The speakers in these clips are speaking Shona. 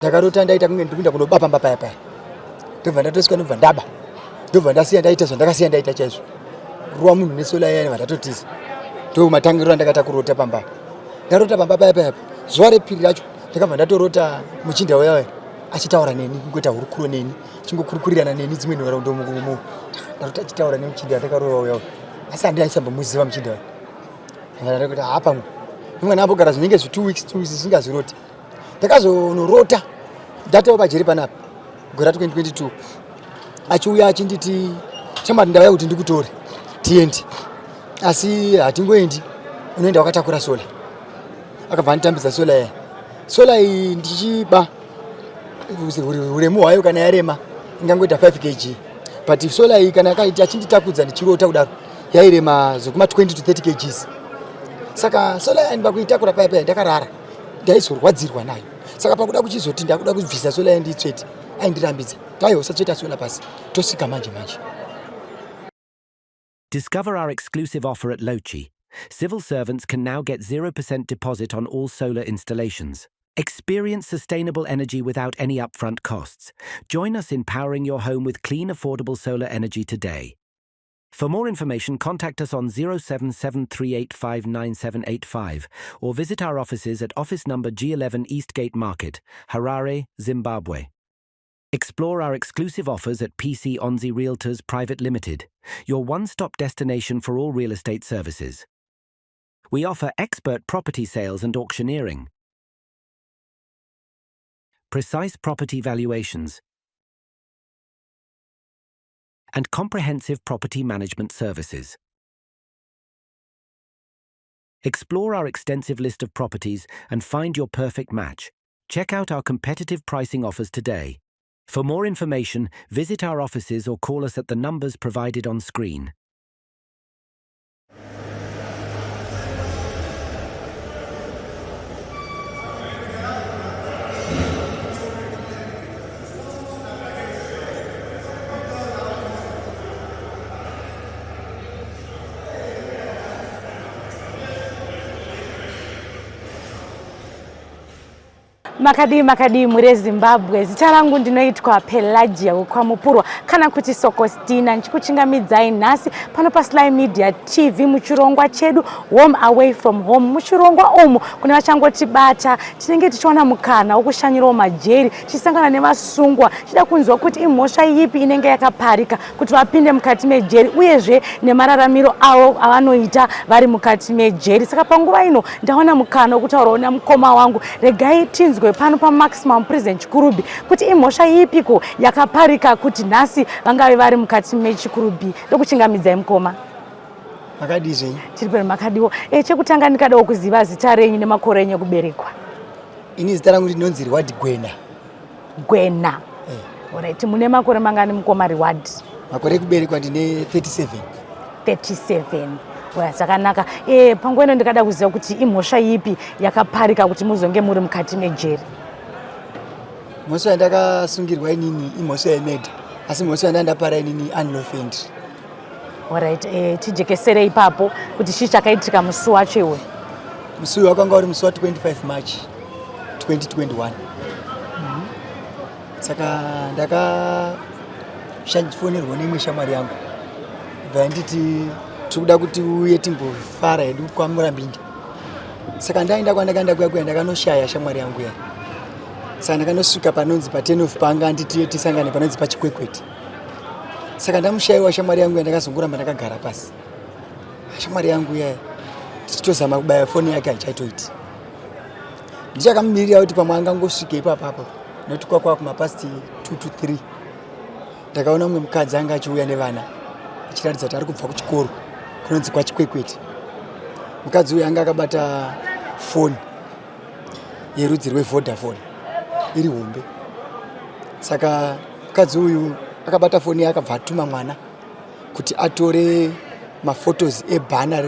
Ndakarota ndaita kunge ndiri kuenda kunoba pamba paya paya, ndobva ndatosvika ndobva ndaba, ndobva ndasiya ndaita zvandakasiya ndaita chaizvo, kurova munhu nesola iya ndobva ndatotiza. Ndo matangiro andakaita kurota pamba. Ndarota pamba paya paya, zuva repiri racho ndakabva ndatorota muchinda uya uya achitaura neni, kungoita hurukuro neni, achingokurukurirana neni dzimwe nhoroondo mukumu. Ndarota achitaura nemuchinda andakarova uya uya, asi handaisambomuziva muchinda uya. Ndakati hapamwe mwana ambogara zvinenge zvi 2 weeks 2 weeks zvisingazviroti. Ndakazonorota ndatova pajeri panapa gore ra 2022 achiuya achinditi shamwari ndauya kuti ndikutore tiende, asi hatingoendi, unoenda wakatakura sola. Akabva anditambidza sola iya. Sola iyi ndichiba uremu hwayo kana yarema ingangoita 5 kg, but sola iyi kana akaiti achinditakudza ndichirota kudaro yairema zvekuma 20 to 30 kgs. Saka sola iya ndibakuitakura paya paya ndakarara ndaizorwadzirwa nayo. Saka pakuda kuchizoti ndakuda kubvisa sola yanditsvete, aindirambidza, taiwa usatsveta sola pasi, tosvika manje manje. Discover our exclusive offer at Locci. Civil servants can now get 0% deposit on all solar installations. Experience sustainable energy without any upfront costs. Join us in powering your home with clean, affordable solar energy today. For more information, contact us on 0773859785 or visit our offices at office number G11 Eastgate Market, Harare, Zimbabwe. Explore our exclusive offers at PC Onzi Realtors Private Limited, your one-stop destination for all real estate services. We offer expert property sales and auctioneering, precise property valuations, and comprehensive property management services. Explore our extensive list of properties and find your perfect match. Check out our competitive pricing offers today. For more information, visit our offices or call us at the numbers provided on screen. Makadii makadii mhuri yeZimbabwe, zita rangu ndinoitwa Pelagia wekwaMupurwa kana kuti Sokostina, ndichikuchingamidzai nhasi pano paSly Media TV muchirongwa chedu Home Away From Home. Muchirongwa umu kune vachangotibata tinenge tichiwana mukana wokushanyirawo majeri tichisangana nevasungwa tichida kunzwa kuti imhosva ipi inenge yakaparika kuti vapinde mukati mejeri uyezve nemararamiro avo avanoita vari mukati mejeri. Saka panguva ino ndawana mukana wekutaurawo namukoma wangu, regai tinzwe pano paMaximum Prison Chikurubi kuti imhosva ipiko yakaparika kuti nhasi vangave vari mukati meChikurubi. Ndokuchingamidzai mukoma. Makadii zvenyu? Tiri pano, makadiwo. Chekutanga ndikadawo kuziva zita renyu nemakore enyu ekuberekwa. Ini zita rangu ndinonzi Reward Gwena. Gwena. Alright, mune makore mangani mukoma Reward? Makore ekuberekwa ndine 37. 37. Oya, zvakanaka. Panguva ino ndikada kuziva kuti imhosva ipi yakaparika kuti muzonge muri mukati mejeri. Mhosva yandakasungirwa inini imhosva yemurder, asi mhosva yandandapara inini unlawful entry. Alright, tijekesere ipapo kuti chii chakaitika musi wacho iwe. Musi uyu wakanga uri musi wa 25 March 2021. Saka ndakashandifonerwa neimwe shamwari yangu bva yanditi tiri kuda kuti uye timbofara hedu kwaMurambinda. Saka ndaenda kwandakaenda kuya kuya ndakanoshaya shamwari yangu ya. Saka ndakanosvika panonzi pa 10 of panga anditi tisangane panonzi paChikwekwete. Saka ndamushaiwa shamwari yangu yandakazongoramba ndakagara pasi. Shamwari yangu ya tichitozama kubaya foni yake haichaitoiti. Ndichakamumirira kuti pamwe angangosvike ipapapo nekuti kwakwa kumapast 2 to 3 ndakaona mumwe mukadzi anga achiuya nevana achiratidza kuti ari kubva kuchikoro kunonzi kwaChikwekwete. Mukadzi uyu anga akabata foni yerudzi rweVodafone iri hombe. Saka mukadzi uyu akabata foni akabva atuma mwana kuti atore mafotos ebhana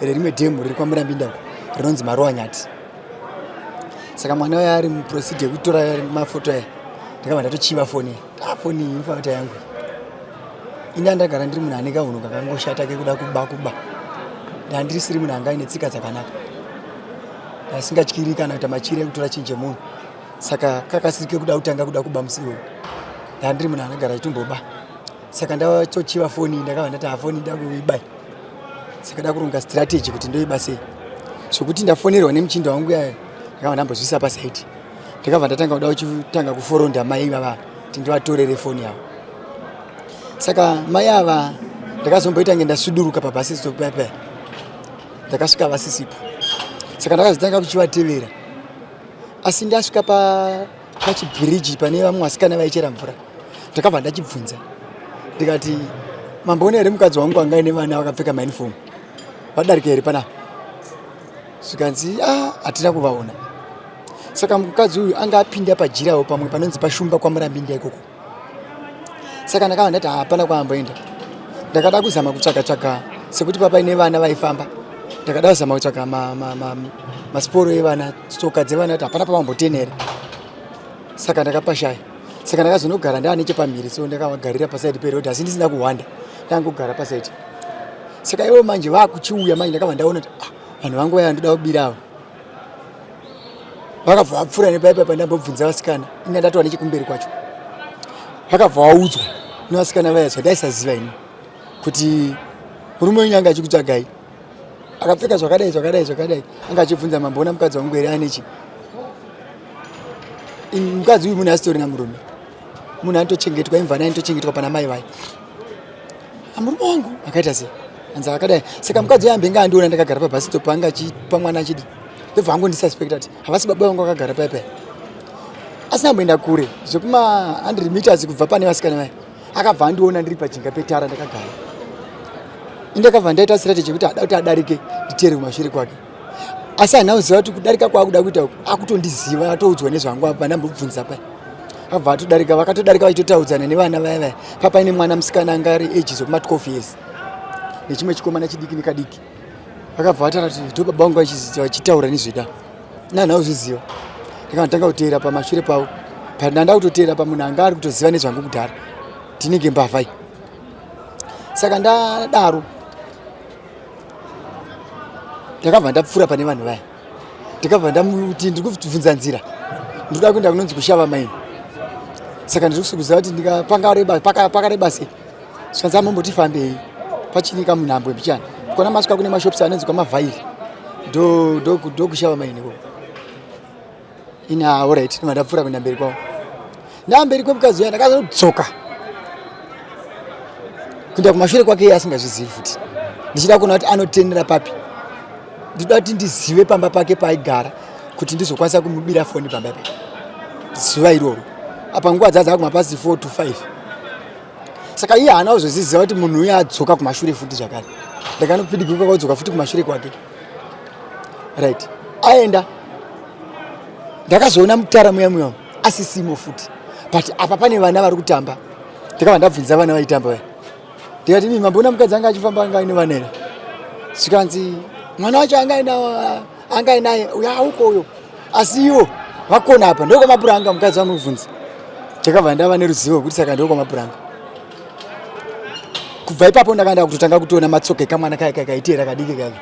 rerimwe dhemu riri kwaMurambinda uko rinonzi Maruwanyati. Saka mwana uya ari muprocedure yekutora mafoto aya, ndakabva ndatochiva foni iyi. Foni iyi inofanira kuti yangu. Ini andagara ndiri munhu ane kahunhu kakangoshata kekuda kuba kuba. Ndandirisiri munhu anga aine tsika dzakanaka. Ndasingatyiri kana kuita machiri ekutora chinhu chemunhu. Saka kakasiri kekuda kutanga kuda kuba musi iwoyo, ndandiri munhu anogara achitomboba. Saka ndatochiva foni, ndakabva ndati hafoni ndakuibai. Saka ndakuronga strategy kuti ndoiba sei, zvokuti ndafonerwa nemuchindo wangu yayo, ndakabva ndambozvisa pasaidi. Ndakabva ndatanga kuda kuchitanga kuforonda mai ivava kuti ndivatorere foni yavo. Saka mai ava ndakazomboita nge ndasuduruka pabhasi stop paya, ndakasvika vasisipo. Saka ndakazotanga kuchivatevera, asi ndasvika pachibhiriji pane vamwe vasikana vaichera mvura, ndakabva ndachibvunza ndikati, mamboona here mukadzi wangu anga aine vana vakapfeka mauniform vadarika here panapa? Zvikanzi, a, hatina kuvaona. Saka mukadzi uyu anga apinda pajirawo pamwe panonzi pashumba kwamurambinda ikoko. Saka ndakabva ndati hapana kwaamboenda. Ndakada kuzama kutsvaga tsvaga sekuti papaine vana vaifamba, ndakada kuzama kutsvaga masiporo evana, tsoka dzevana, kuti hapana pavambotenera. Saka ndakapashaya. Saka ndakazonogara ndaa nechepamhiri, so ndakavagarira pasaidi peroad, asi ndisina kuhwanda, ndangogara pasaidi. Saka ivo manje vakuchiuya manje, ndakabva ndaona kuti ah, vanhu vangu vaya ndoda kubira ava. Vakabva vapfuura nepaipa pandambobvunza vasikana, inga ndatova nechekumberi kwacho. Vakabva vaudzwa nevasikana vaya zvandaisaziva ini, kuti murume wenyu anga achikutsvagai akapfeka zvakadai zvakadai zvakadai, anga achibvunza mamboona mukadzi wangu here anechi. Mukadzi uyu munhu asitorina murume, munhu anotochengetwa, imvana inotochengetwa pana mai vayo. Murume wangu akaita sei, anzi akadai. Saka mukadzi uyu ambenge andiona ndakagara pabhasi stop, anga achipa mwana achidi, ndobva angondisuspecta kuti havasi baba vangu vakagara paya paya. Asina amboenda kure zvekuma 100 meters kubva pane vasikana vaya, akabva andiona ndiri pajinga petara ndakagara. Indakabva ndaita strategy yekuti ada kuti adarike nditere kumashure kwake, asi handina kuziva kuti kudarika kwaakuda kuita uku akutondiziva, atoudzwa nezvangu apa ndambobvunza paya. Abva atodarika, vakatodarika vachitotaudzana nevana vaya vaya. Papaine mwana musikana anga ari age zvekuma 12 years nechimwe chikomana chidiki nekadiki. Vakabva vataura kuti ndo baba vangu vachitaura nezveda nana uzviziva. Ndakatanga kuteera pamashure pavo, pandanda kutoteera pamunhu anga ari kutoziva nezvangu kudhara, tinenge mbavha iyi. Saka ndadaro ndakabva ndapfuura pane vanhu vaya, ndikabva ndamuti ndiri kubvunza nzira, ndinoda kuenda kunonzi kushava maini. Saka ndiri kuziva kuti pakareba sei. Zvikanzi amomboti fambei pachini kamunhambwe mbichana, kona masvika kune mashops anonzi kwamavhairi, ndokushava maini ko ini. Alright, ndibva ndapfuura kuenda mberi kwavo. Ndamberi kwemukadzi uya ndakazodzoka kuenda kumashure kwake iye asingazvizivi futi, ndichida kuona kuti anotenera papi. Ndinoda kuti ndizive pamba pake paaigara kuti ndizokwanisa kumubira foni pamba ipapo zuva iroro. Apa nguva dzadza kumapasi 4 to 5. Saka iye haana kuzoziziva kuti munhu uye adzoka kumashure futi zvakare. Ndakanopidiguka kwadzoka futi kumashure kwake. Right, aenda, ndakazoona mutara muya muya asisimo futi, but apa pane vana vari kutamba. Ndakabva ndabvunza vana vaitamba vaya, ndikati, mi mamboona mukadzi anga achifamba anga aine vana here? Zvikanzi mwana wacho anga ainaye uyo auko uyo, asi iwo vakona apa ndokwamapuranga. Mukadzi vamubvunza, ndakabva ndava neruzivo rwekuti saka ndokwamapuranga. Kubva ipapo ndakaenda kutotanga kutoona matsoka ekamwana kaya kaya kaiteera kadiki kaya.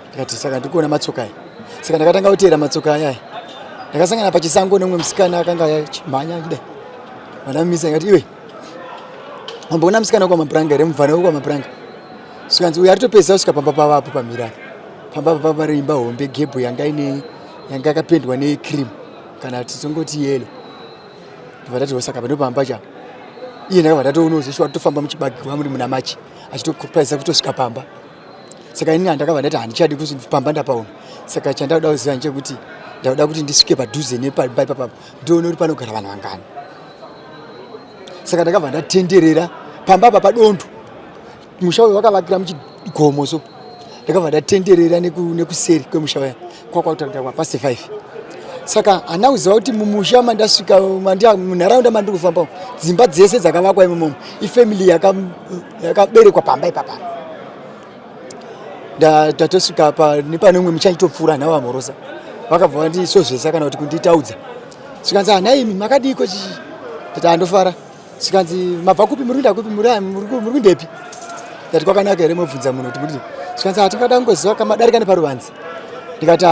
Ndikati saka ndikuona matsoka aya. Saka ndakatanga kuteera matsoka aya aya. Ndakasangana pachisango nemumwe musikana akanga achimhanya achidai. Vandamumisa, ndikati, iwe, wamboona musikana wekwamapuranga here, mubvana wekwamapuranga? Zvikanzi uyu aritopedzisa kusvika pamba pavapo pamhiri apa. Pamba papa pari imba hombe gebhu yanga ine yanga yakapendwa necream kana titongoti yellow. Ndobva ndati saka ndopamba cha iye. Ndakabva ndatoona zveshuwa tofamba muchibage muri muna machi achitopedzisa kutosvika pamba. Saka ini ndakabva ndati handichadi kuti pamba ndapaona. Saka chandakuda kuziva ndechekuti ndakuda kuti ndisvike padhuze nepamba ipapapo, ndione kuti panogara vanhu vangani. Saka ndakabva ndatenderera pamba apa padondo. Musha uyu wakavakira muchigomo, so ndakabva ndatenderera nekuseri kwemusha uya kwakwakutangira kwapast 5. Saka handina kuziva kuti mumusha mandasvika, munharaunda mandiri kufamba, dzimba dzese dzakavakwa imomo ifamily yakaberekwa pamba ipapa. Ndatosvika nepane umwe muchaitopfuura nhava mhorosa, vakabva vandisozvesa kana kuti kunditaudza. Zvikanzi, hana imi makadiko chichi? Ndati handofara. Zvikanzi mabva kupi, muri kuenda kupi, muri kundepi? Ndati kwakanaka here mobvunza munhu kuti muri? Zvikanzi hatingada kungoziva kamadarika neparuvanze. Ndikati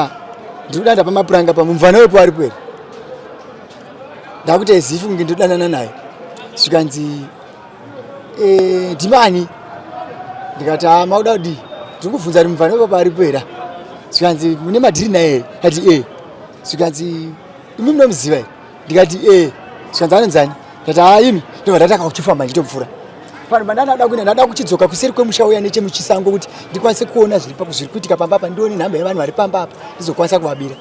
ndiri kuda ndapa mapuranga pamumvana wepo aripo here? Ndakuti as if kunge ndodanana naye. Zvikanzi eh, ndimani? Ndikati ah, mauda kudii? Ndiri kubvunza kuti mubvana wepapa aripo here? Zvikanzi mune madhiri naye here? Ndikati eh. Zvikanzi imi munomuziva here? Ndikati eh. Zvikanzi anonzani? Ndati haa imi. Ndobva ndatanga kuchifamba ndichitopfuura. Panhu pandandada kuenda ndada kuchidzoka kuseri kwemusha uya nechemuchisango kuti ndikwanise kuona zviri zviri kuitika pamba apa ndione nhamba yevanhu vari pamba apa ndizokwanisa kuvabira.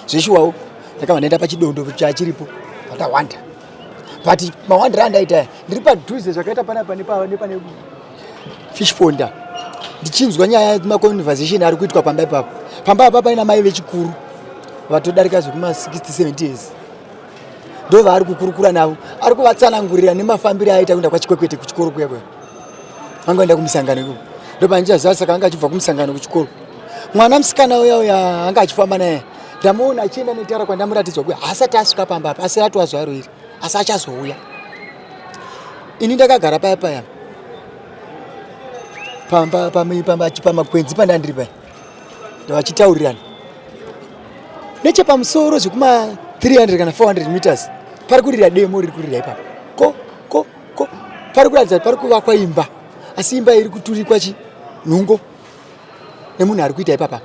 Zveshuwawo ndakabva ndaenda pachidondo chachiripo pandawanda. But mawandiro andaita aya ndiri padhuze zvakaita panapa nepane fish pond apa. Ndichinzwa nyaya maconversation ari kuitwa pamba ipapo. Pamba apa paina mai vechikuru vatodarika zvekuma 60 70 years. Ndo vaari kukurukura navo, ari kuvatsanangurira nemafambiro aita kuenda kwaChikwekwete kuchikoro kuya kuya. Anga enda kumisangano ikoko. Ndo pandichaziva saka anga achibva kumisangano kuchikoro. Mwana musikana uya uya anga achifamba naye. Ndamuona achienda netara kwandamuratidzwa kuya. Haasati asvika pamba apa, asi ratova zuva roiri. Asi achazouya. Ini ndakagara paya paya. Pamba pamba pamakwenzi pandandiri paya. Ndavachitaurirana. Nechepamusoro zvekuma 300 kana 400 meters pari kurira demo riri kurira ipapo. Ko ko ko pari kuratidza pari kuvakwa imba. Asi imba iri kuturikwa chi nhungo nemunhu ari kuita ipapa.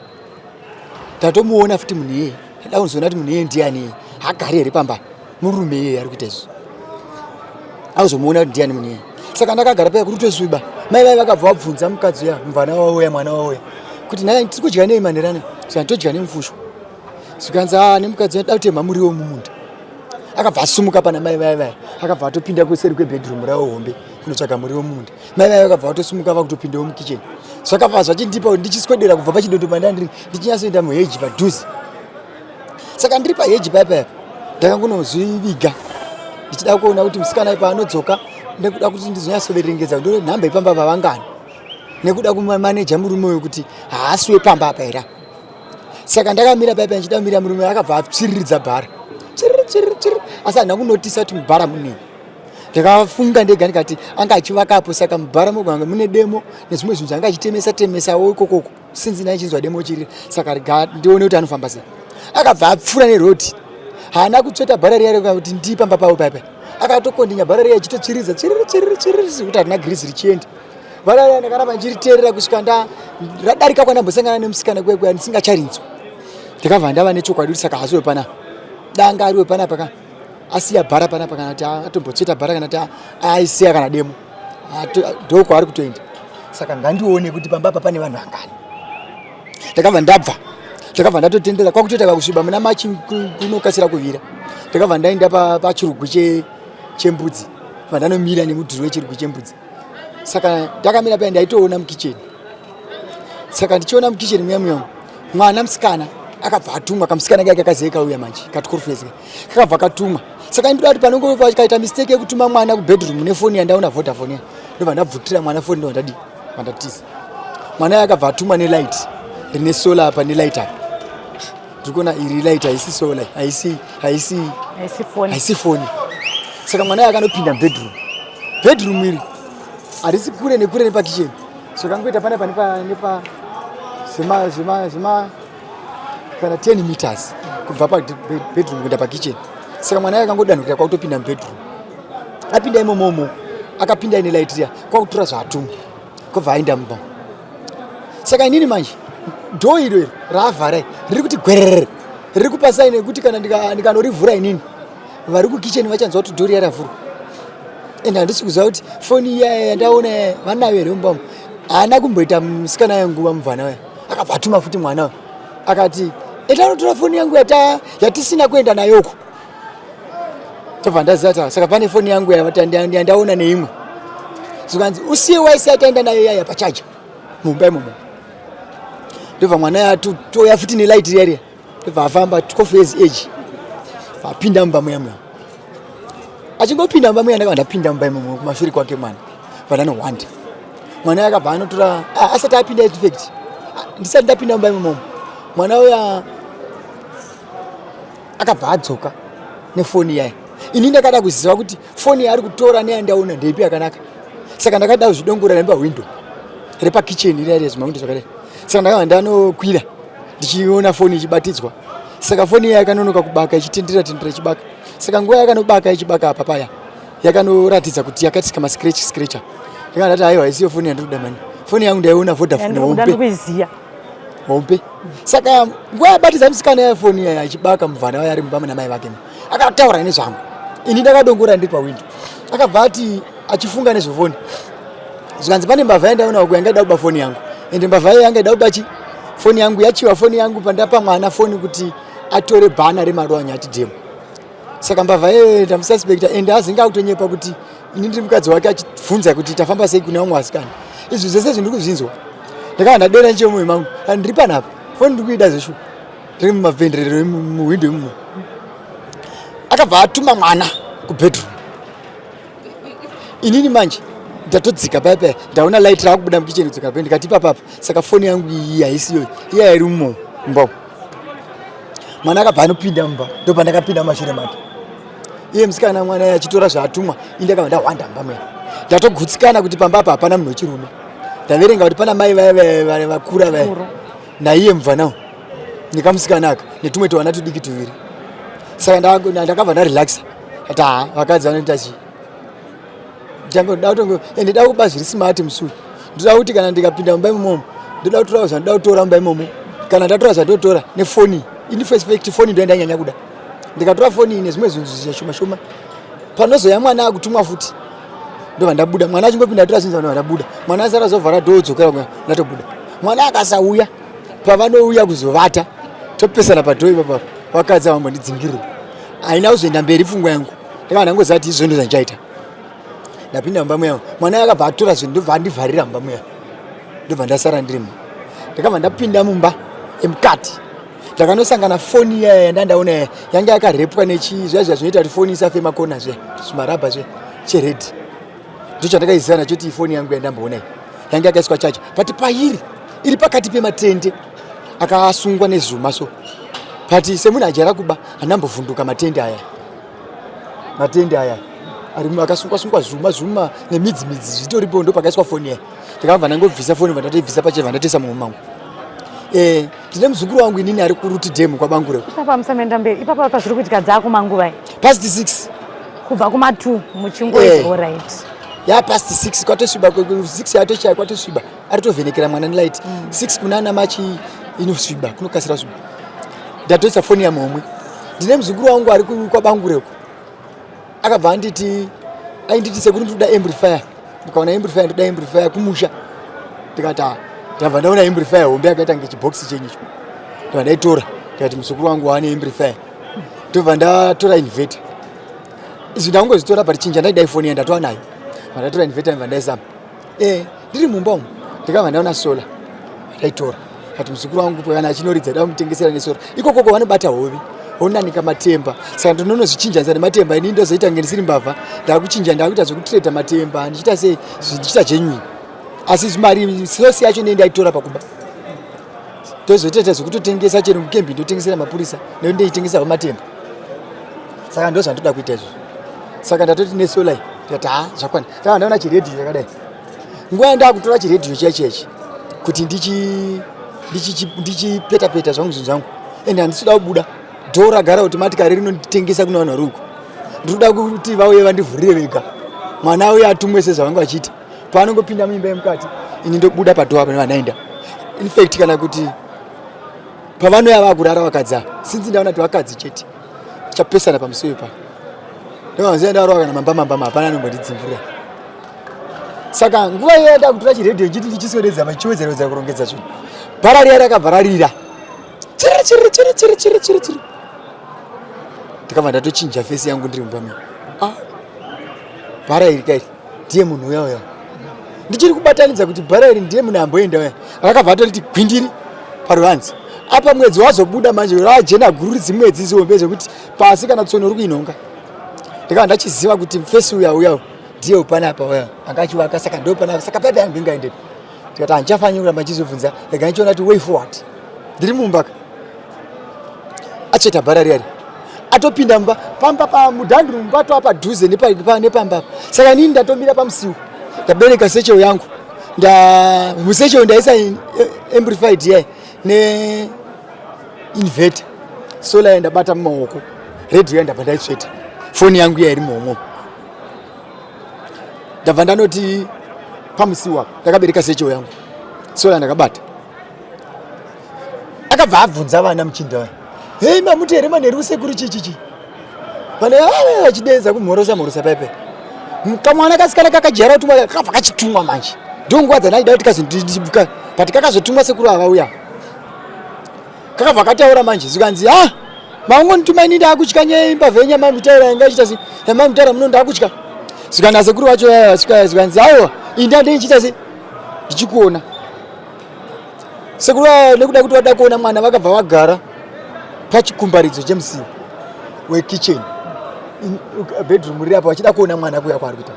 Tatomuona futi munhu iyeye. Ndada kuzoona kuti munhu iyeye ndiani iyeye. Haagari here pamba? Murume iyeye ari kuita izvi. Auzomuona kuti ndiani munhu iyeye. Saka ndakagara paya kuri kutosviba. Mai vai vakabva vabvunza mukadzi uya, mvana wavo uya, mwana wavo uya. Kuti nhai tiri kudya nei manherana? Zvikanzi todya nemufushwa. Zvikanzi ah nemukadzi uya toda kutemha muriwo mumunda. Akabva asumuka pana mai vaya vaya. Akabva atopinda kuseri kwebedroom ravo hombe kunotsvaga muriwo mumunda. Mai vaya vakabva vatosimuka vakutopindawo mukitchen. Zvakabva zvachindipa kuti ndichiswedera kubva pachidondo pandandiri ndichinyatsoenda muheji padhuze. Saka ndiri paheji paya paya ndakangonozviviga ndichida kuona kuti musikana ipa anodzoka nekuda kuti ndizonyatsoverengedza ndore nhamba yepamba pavangani nekuda kumaneja murume uyu kuti haasi wepamba apa here. Saka ndakamira paya paya ndichida kumira murume akabva atsviriridza bhara tsviriri tsviriri tsviriri asi handina kunotisa kuti mubhara munei. Ndakafunga ndega ndikati anga achivakapo saka mubhara moganga mune demo nezvimwe zvinhu zvanga achitemesa temesawo ikokoko since ndaichinzwa demo chiri saka rega ndione kuti anofamba sei. Akabva apfuura neroad haana kutsveta bhara riya rekuti kuti ndii pamba pavo paya paya akatokondinya bhara riya achitotsviridza tsviriri tsviriri tsviriri kuti harina girizi richienda. Bhara riya ndakaramba ndichiriteerera kusvika nda radarika kwandambosangana nemusikana kuya kuya ndisingacharinzwa. Ndakabva ndava nechokwadi kuti saka haasi wepanapa danga ari wepanapa ka asiya bhara panapa kana kuti atombotsveta bhara kana kuti aisiya kana demo ndokwaari kutoenda saka ngandione kuti pamba apa pane vanhu vangani. Ndakabva ndabva ndakabva ndatotendera kwakutoita kakusviba muna machi kunokasira kuvira. Ndakabva ndaenda pachirugwi chembudzi vandanomira nemudhuri wechirugwi chembudzi. Saka ndakamira paya ndaitoona mukicheni. Saka ndichiona mukicheni muya muya mwana musikana akabva atumwa kamusikana kake kazive kauya manje katikorofezi kakabva katumwa. Saka ndinoda kuti panongo kaita mistake yekutuma mwana kubedroom nefoni yandaona Vodafone ya ndobva ndabvutira mwana foni ndobva ndadii vandatiza. Mwana akabva atumwa nelight rine solar apa nelight apa. Ndiri kuona iri light haisi solar, haisi haisi haisi foni. Haisi foni. Saka mwana akanopinda bedroom. Bedroom iri harisi kure nekure nepakitchen. Zvakangoita pana nepa nepa zvema zvema zvema kana 10 meters kubva pa bedroom kuenda pakitchen. Saka mwana akangodanhukira kwakutopinda mubedroom. Apinda imomomo akapinda ine light riya kwakutora zvaatumwa kwabva aenda mumba. Saka inini manje dhoo iro iro raavhara riri kuti gwerere riri kupa saini yekuti kana ndikanorivhura inini vari kukitchen vachanzwa kuti dhoo riya ravhurwa. Ende handisi kuziva kuti foni iya yandaona iya vanayo here mumba umu. Haana kumboita musikana uya nguva mubvana uya akabva atuma futi mwana uya akati enda unotora foni yangu yatisina kuenda nayo uko. Tobva ndaziva kuti saka pane foni yangu yandaona neimwe. Zvikanzi usiye waisiya taenda nayo iya pachaja mumba imomo. Ndobva mwana yatouya futi nelight riya riya. Ndobva afamba 12 years age. Apinda mumba muya muya. Achingopinda mumba muya ndakabva ndapinda mumba imomo kumashure kwake mwana. Vandanohwanda. Mwana akabva anotora asati apinda in fact. Ndisati ndapinda mumba imomo. Mwana uya akabva adzoka nefoni yaye. Ini ndakada kuziva kuti foni yaari kutora neyandaona ndeipi yakanaka. Saka ndakada kuzvidongora nepahwindo repakitchen riya riya zvimahwindo zvakadai. Saka ndakabva ndanokwira ndichiona foni ichibatidzwa. Saka foni iya yakanonoka kubaka ichitendera tendera ichibaka. Saka nguva yakanobaka ichibaka apa paya yakanoratidza kuti yakatika mascratch scratcher. Ndikanga ndati haiwa isiyo foni yandiri kuda mani. Foni yangu ndaiona Vodafone hombe. Hombe. Saka nguva yabatidza musikana ya foni yaya achibaka muvana waye ari mumba muna mai vake. Akataura nezvangu. Ini ndakadongora ndiri pawindow. Akabva ati achifunga nezvefoni. Zvikanzi pane mbavha yandaona uko yanga ida kuba foni yangu. Ende mbavha iya yanga ida kuba chi foni yangu yachiwa foni yangu pandapa mwana foni kuti atore bhana remaruwa nyati demo. Saka mbavha iyoyo ndamususpecta ende azinge akutonyepa kuti ini ndiri mukadzi wake achibvunza kuti tafamba sei kune vamwe vasikana. Izvi zvese izvi ndiri kuzvinzwa. Ndakava ndadera nechemumoyo mangu. Ndiri panapa. Foni ndiri kuida zveshuwa. Ndiri mumavhenderero muhwindo imomo. Akabva atuma mwana kubedroom. Inini manje ndatodzika paya paya ndaona light rakubuda mukitchen kudzoka paya ndikati ipapapa saka foni yangu iyi haisi iyoyi iya iri mumo mumba mwana akabva anopinda mumba ndopandakapinda mumashure make iye musikana mwana achitora zvaatumwa ini ndakabva ndahwanda mumba muya ndatogutsikana kuti pamba apa hapana munhu wechirume ndaverenga kuti pana mai vaya vakura vaya naiye mubvanawo nekamusikana aka netumwe tuvana tudiki tuviri saka ndakabva ndarelaxa ati haa vakadzi vanoita chii ndoda kutongo ende da kuba zviri smart musi uyu ndoda kuti kana ndikapinda mumba imomo ndoda kutora zvandoda kutora mumba imomo kana ndatora zvandotora nefoni ini first fact foni ndo yandanyanya kuda ndikatora foni nezvimwe zvinhu zvishoma shoma panozoya mwana akutumwa futi ndobva ndabuda mwana achingopinda atora zvinhu ndobva ndabuda mwana asara azovhara dhoo dzokera ndatobuda mwana akasauya pavanouya kuzovata topesana padhoo ipapa vakadzi avambondi haina kuzoenda mberi pfungwa yangu ndakava ndangoziva kuti izvo ndozvandichaita ndapinda mumba muya mwana akabva atora zvinhu ndobva andivharira mumba muya ndobva ndasara ndirimo ndakabva ndapinda mumba emukati ndakanosangana foni iya yandandaona iya yanga yakarepwa nechi zviya zviya zvinoita kuti foni isafe makona zviya zvimarabha zviya cheredhi ndochandakaiziva nacho kuti ifoni yangu yandamboona iyi yanga yakaiswa chaja but pairi iri pakati pematende akasungwa nezuma so but semunhu ajaira kuba handambovhunduka matende aya matende aya ari akasungwa sungwa zvuma zvuma nemidzi midzi zvitoripo ndo pakaiswa foni iya ndakabva ndangobvisa foni vandatoibvisa pacheva ndatoisa mumwe mangu eh ndine muzukuru wangu inini ari kuruti dam kwabangure ipapa musamenda mberi ipapa pazviri kuitika dzakumanguva past 6 kubva kuma 2 muchingoita eh. alright ya past 6 kwatosviba 6 yatochaya kwatosviba ari tovhenekera mwana nelight 6 mm. kunana machi inosviba kunokasira sviba ndatoisa foni yamhomwe ndine muzukuru wangu ari kwabangure uko akabva anditi ainditi sekuru ndikuda amplifier ndikaona amplifier ndoda amplifier kumusha ndikati ah, ndabva ndaona amplifier hombe yakaita kunge chibhokisi chenyu icho ndobva ndaitora ndikati muzukuru wangu waane amplifier ndobva ndatora inverter izvi ndakungozvitora but chinja ndaida ifoni yandatova nayo ndatora inverter ndobva ndaisama eh ndiri mumba umu ndikabva ndaona sola ndaitora kati muzukuru wangu kana achinoridza da kumutengesera nesora ikokoko vanobata hove vonanika matemba saka ndinonozvichinjanisa nematemba ini ndozoita kunge ndisiri mbavha ndakuchinja ndakuita zvekutreda matemba ndichiita sei ndichiita genuine asi mari sosi yacho ndee ndaitora pakuba ndozoitoita zvekutotengesa chero mukembi ndotengesera mapurisa nekuti ndeitengesa vamatemba saka ndozvandoda kuita izvozvo saka ndatoti nesola ndikati ha zvakwana ndava ndaona chiredhiyo chakadai nguva yandakutora chiredhiyo chiya chiya kuti ndichipeta peta zvangu zvinhu zvangu ende handisi kuda kubuda dhoo ragara automatically rinonditengesa kune vanhu vari uko ndinoda kuti vauye vandivhurire vega mwana auye atumwe sezvavanga vachiita paanongopinda muimba yemukati ini ndobuda padhoo apa nevanaenda infact kana kuti pavanouya vakurara vakadzi ava sinzi ndaona kuti vakadzi chete tichapesana pamusiwo ipapo ndovanziva ndarova kana mamba mamba hapana anombondidzingirira saka nguva iya ndakutora chiredhiyo chiti ndichiswededza machiwedzerewedzera kurongedza zvinhu bhara riya rakabva rarira chiri chiri chiri chiri chiri chiri chiri ndikabva ndatochinja fesi yangu ndiri mumba mii ah bhara iri kairi ndiye munhu uya uya ndichiri kubatanidza kuti bhara iri ndiye munhu amboenda uya rakabva atoriti gwindiri paruvanze apa mwedzi wazobuda manje rajena guru rizimwedzi zihombe zvekuti pasi kana tsono uri kuinhonga ndikabva ndachiziva kuti fesi uya uya ndiye upanapa uya anga achivaka saka ndo panapa saka paipa yangu ingaendepi ndikati handichafaniri kuramba ndichizobvunza rega ndichiona kuti way forward ndiri mumba ka atsveta bhara riyari atopinda mumba pamba pamudhanduru mumba atova padhuze nepamba apa saka inini ndatomira pamusiwo ndabereka secheo yangu musecheo ndaisa amplified yayi ne inverter solar yandabata mumaoko radio yandabva ndaitsveta. Foni yangu iya iri muhomwe. Ndabva ndanoti pamusiwo ndakabereka secho yangu. Sola ndakabata. Akabva abvunza vana muchinda vaya. Hei mamuti here manheru sekuru chi chi chi. Vana vachidedza kumhorosa mhorosa paipe. Kamwana kasikana kakajara kutumwa kakabva kachitumwa manje. Ndonguva dzandaida kuti kazondibuka but kakazotumwa sekuru ava uya. Kakabva kataura manje zvikanzi ah maungondituma ini ndakutya nyaya yembavha yenyama mutaura yanga ichiita sei yamamutaura muno ndakutya. Zvikanzi asekuru vacho vaya vasvika zvikanzi aiwa ini ndandichiita sei ndichikuona. Sekuru vaya nekuda kuti vada kuona mwana vakabva vagara pachikumbaridzo chemusiwo wekitchen bedroom riri apo vachida kuona mwana kuya kwaari kuita.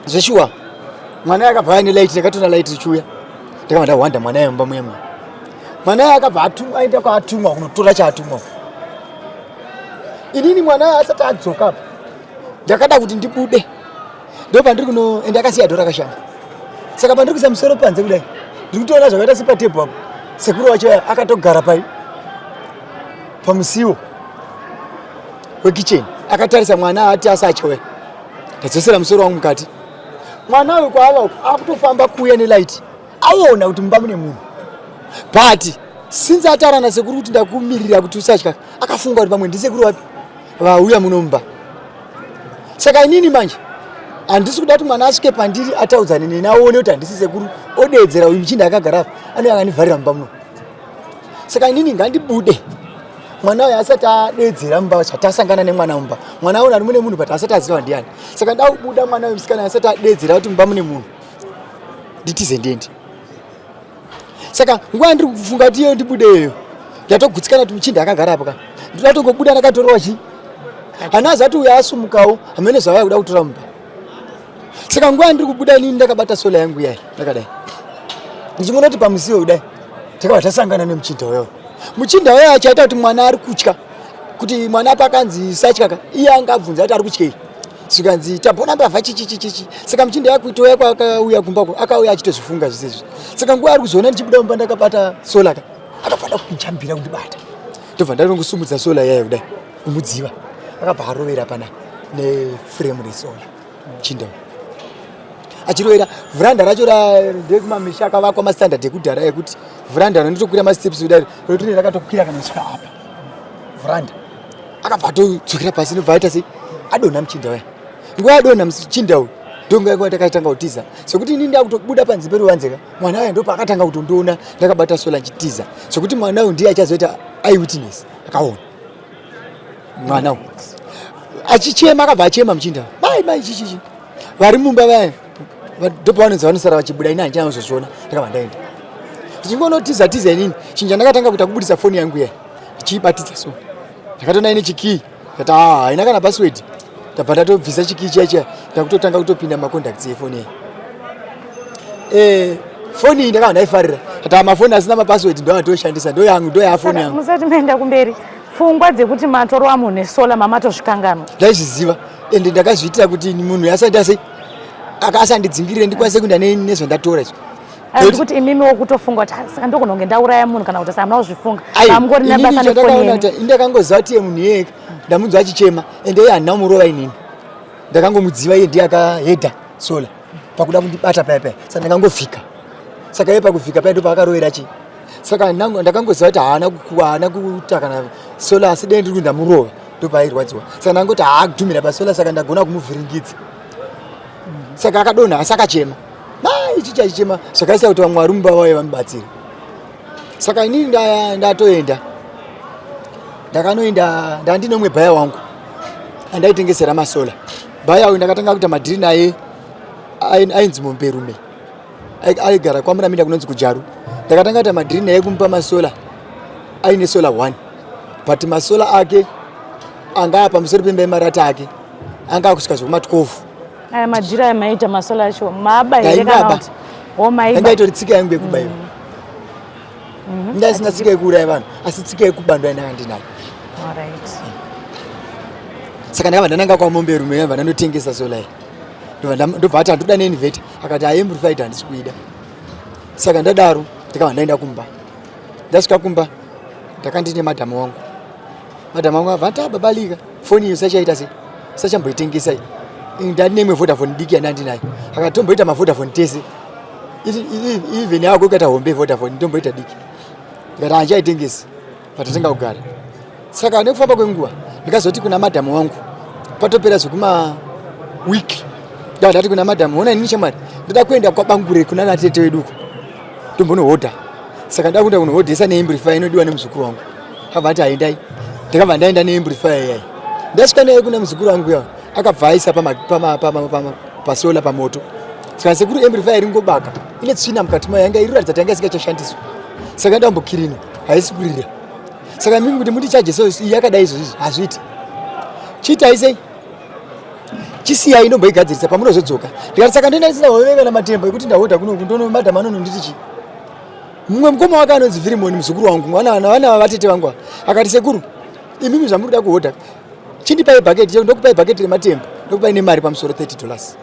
Zveshuwa mwana akabva aine light ndakatoona light richiuya ndakabva ndahwanda mwana yemba muya muya. Mwana akabva atumwa aenda kwaatumwa kunotora chaatumwa. Inini mwana asati adzoka apa ndakada kuti ndibude ndopandiri kuno ende akasiya dhora akashama saka pandiri kuisa musoro panze kudai ndiri kutoona zvakaita sepatebho apo sekuru wacho akatogara pai pamusiwo wekicheni akatarisa mwana ati asatye ndadzosera musoro wangu mukati mwana uyu kwaava uku akutofamba kuuya nelight aona kuti mumba mune munhu but since ataura nasekuru kuti ndakumirira kuti usatya akafunga kuti pamwe ndisekuru wapi vauya muno mumba saka inini manje handisi kuda kuti mwana asvike pandiri ataudzane neni aone kuti handisi sekuru odeedzera uyu muchinda akagara apa anenge akandivharira mumba muno saka inini ngandibude mwana uyu asati adeedzera mumba zvatasangana nemwana mumba mwana aona ari mune munhu but asati aziva ndiani saka ndakubuda mwana uyu musikana asati adeedzera kuti mumba mune munhu nditize ndiende saka nguva yandiri kufunga kuti iyo ndibude iyoyo ndatogutsikana kuti muchinda akagara apo ka ndinoda kutongobuda ndakatorwa chi hana azati uyo asumukawo hamene zvavaya kuda kutora mumba saka nguva yandiri kubuda inini ndakabata sola yangu iyai ndakadai ndichimona kuti pamusiwo kudai takabva tasangana nemuchinda uyoyo muchinda uyoyo achaita kuti mwana ari kutya kuti mwana pakanzi satyaka iye anga abvunza kuti ari kutyei zvikanzi tabona mbavha chichichichichi saka muchinda yakuitouya kwaakauya kumba ko akauya achitozvifunga zvese izvi saka nguva ari kuzoona ndichibuda mumba ndakabata sola ka akafanira kujambira kundibata ndobva ndanongosumudza sola yayo kudai kumudziva akabva arovera pana neframe resola muchinda achirovera vhuranda racho ndekumamisha akavakwa mastandard ekudhara ekuti vhuranda rinotokwira masteps kudai rotine rakatokwira kana kusvika apa vhuranda akabva atodzokera pasi ndobva aita sei adonha muchinda uya nguva adonha muchinda uyu ndonguva yakuva takatanga kutiza sekuti ini ndakutobuda panze peruvanze ka mwana uya ndopaakatanga kutondiona ndakabata sola nchitiza sekuti mwana uyu ndiye achazoita eyewitness akaona mwana uyu achichema akabva achema muchinda mai mai chichichi vari mumba vaya ndopavanonzi vanosara vachibuda ini handichina kuzozviona ndakabva ndaenda ndichingonotiza tiza inini chinhu chandakatanga kuita kubudisa foni yangu iya ndichiibatidza so ndakatoona ine chikii ndati ah haina kana password ndabva ndatobvisa chikii chiya chiya ndakutotanga kutopinda macontacts efoni iyi eh foni iyi ndakabva ndaifarira ati ah, mafoni asina mapassword ndo atoshandisa ndo yangu ndo yafoni yangu musati maenda kumberi pfungwa dzekuti matorwa munhu nesola mamatozvikanganwa ndaizviziva ende ndakazviitira kuti munhu asati ase akasandidzingirire ndikwanise kuenda nezvandatora izvo Asi kuti imimi wokutofunga kuti ah, saka ndokunonge ndauraya munhu kana kuti samuna kuzvifunga amungori nabasa nefoni yenyu ndakangoziva kuti munhu iyeye ndamunzwa achichema ende iye handina kumurova inini ndakangomudziva iye ndiye akahedha sola pakuda kundibata paya paya saka ndakangovhika saka iye pakuvhika paya ndopaakarovera chii saka ndakangoziva kuti haana haana kuita kana sola asi dei ndiri kuti ndamurova ndopaairwadziwa saka ndangoti haadhumira pasola saka ndagona kumuvhiringidza saka akadonha asi akachema mai ichi chaichema zvakaisa kuti vamwe varume vavauye vamubatsire saka inini ndatoenda ndakanoenda ndandine umwe bhaya wangu andaitengesera masola bhaya uyu ndakatanga kuita madhiri naye ainzi momberume aigara kwamuramida kunonzi kujaru ndakatanga kuita madhiri naye kumupa masola aine sola one but masola ake anga pamusoro pemba yemarata ake anga akusvika zvekuma 12 Aya madhiri aya maita masola acho maba here kana kuti o maiba? Yanga itori tsika yangu yekuba iyo. Ndaisina tsika yekuuraya vanhu asi tsika yekuba ndo yandanga ndinayo. Alright. Saka ndakabva ndananga kwamombe rume yabva ndanotengesa sola iyi. Ndobva ati handoda neinverter akati ayi amplified handisi kuida. Saka ndadaro ndikabva ndaenda kumba. Ndasvika kumba ndakandine madhamu wangu. Madhamu wangu abva ati ah, baba Lika. Foni iyo sachaita sei, sachamboitengesa ndani neimwe Vodafone diki yandandinayo. Akatomboita maVodafone tese, even yako ikaita hombe Vodafone ndomboita diki. Ndikati handichaitengesi, patatenga kugara. Saka nekufamba kwenguva ndikazoti kuna madhamu wangu, patopera zvekuma week, ndati kuna madhamu, ona inini shamwari, ndoda kuenda kwaBangure kuna natete wedu uko, ndombonohodha. Saka nda kuenda kunohodhesa neamplifier inodiwa nemuzukuru wangu. Akabva ati haendai. Ndakabva ndaenda neamplifier iyai, ndasvika naye kuna muzukuru wangu uya, akabva aisa pasola pamoto. Saka sekuru, amplifier iri ngobaka, ine tsvina mukati mayo, yanga iri kuratidza kuti yanga isingachashandiswa. Saka ndambokirina, haisi kurira. Saka mimi kuti mutichaje so iyi yakadai izvozvizvi hazviiti. Chiitai sei, chisiyai, ndomboigadzirisa pamunozodzoka. Ndikati saka ndoenda ndisina hove kana matemba ekuti ndahodha kunoku, ndono madhamu anononditi chii? Mumwe mukoma wake anonzi Firimoni, muzukuru wangu, mwana vana vatete vangu, akati, sekuru, imimi zvamuri kuda kuhodha, chindipai bhaketi, ndokupai bhaketi rematemba, ndokupai nemari pamusoro, $30.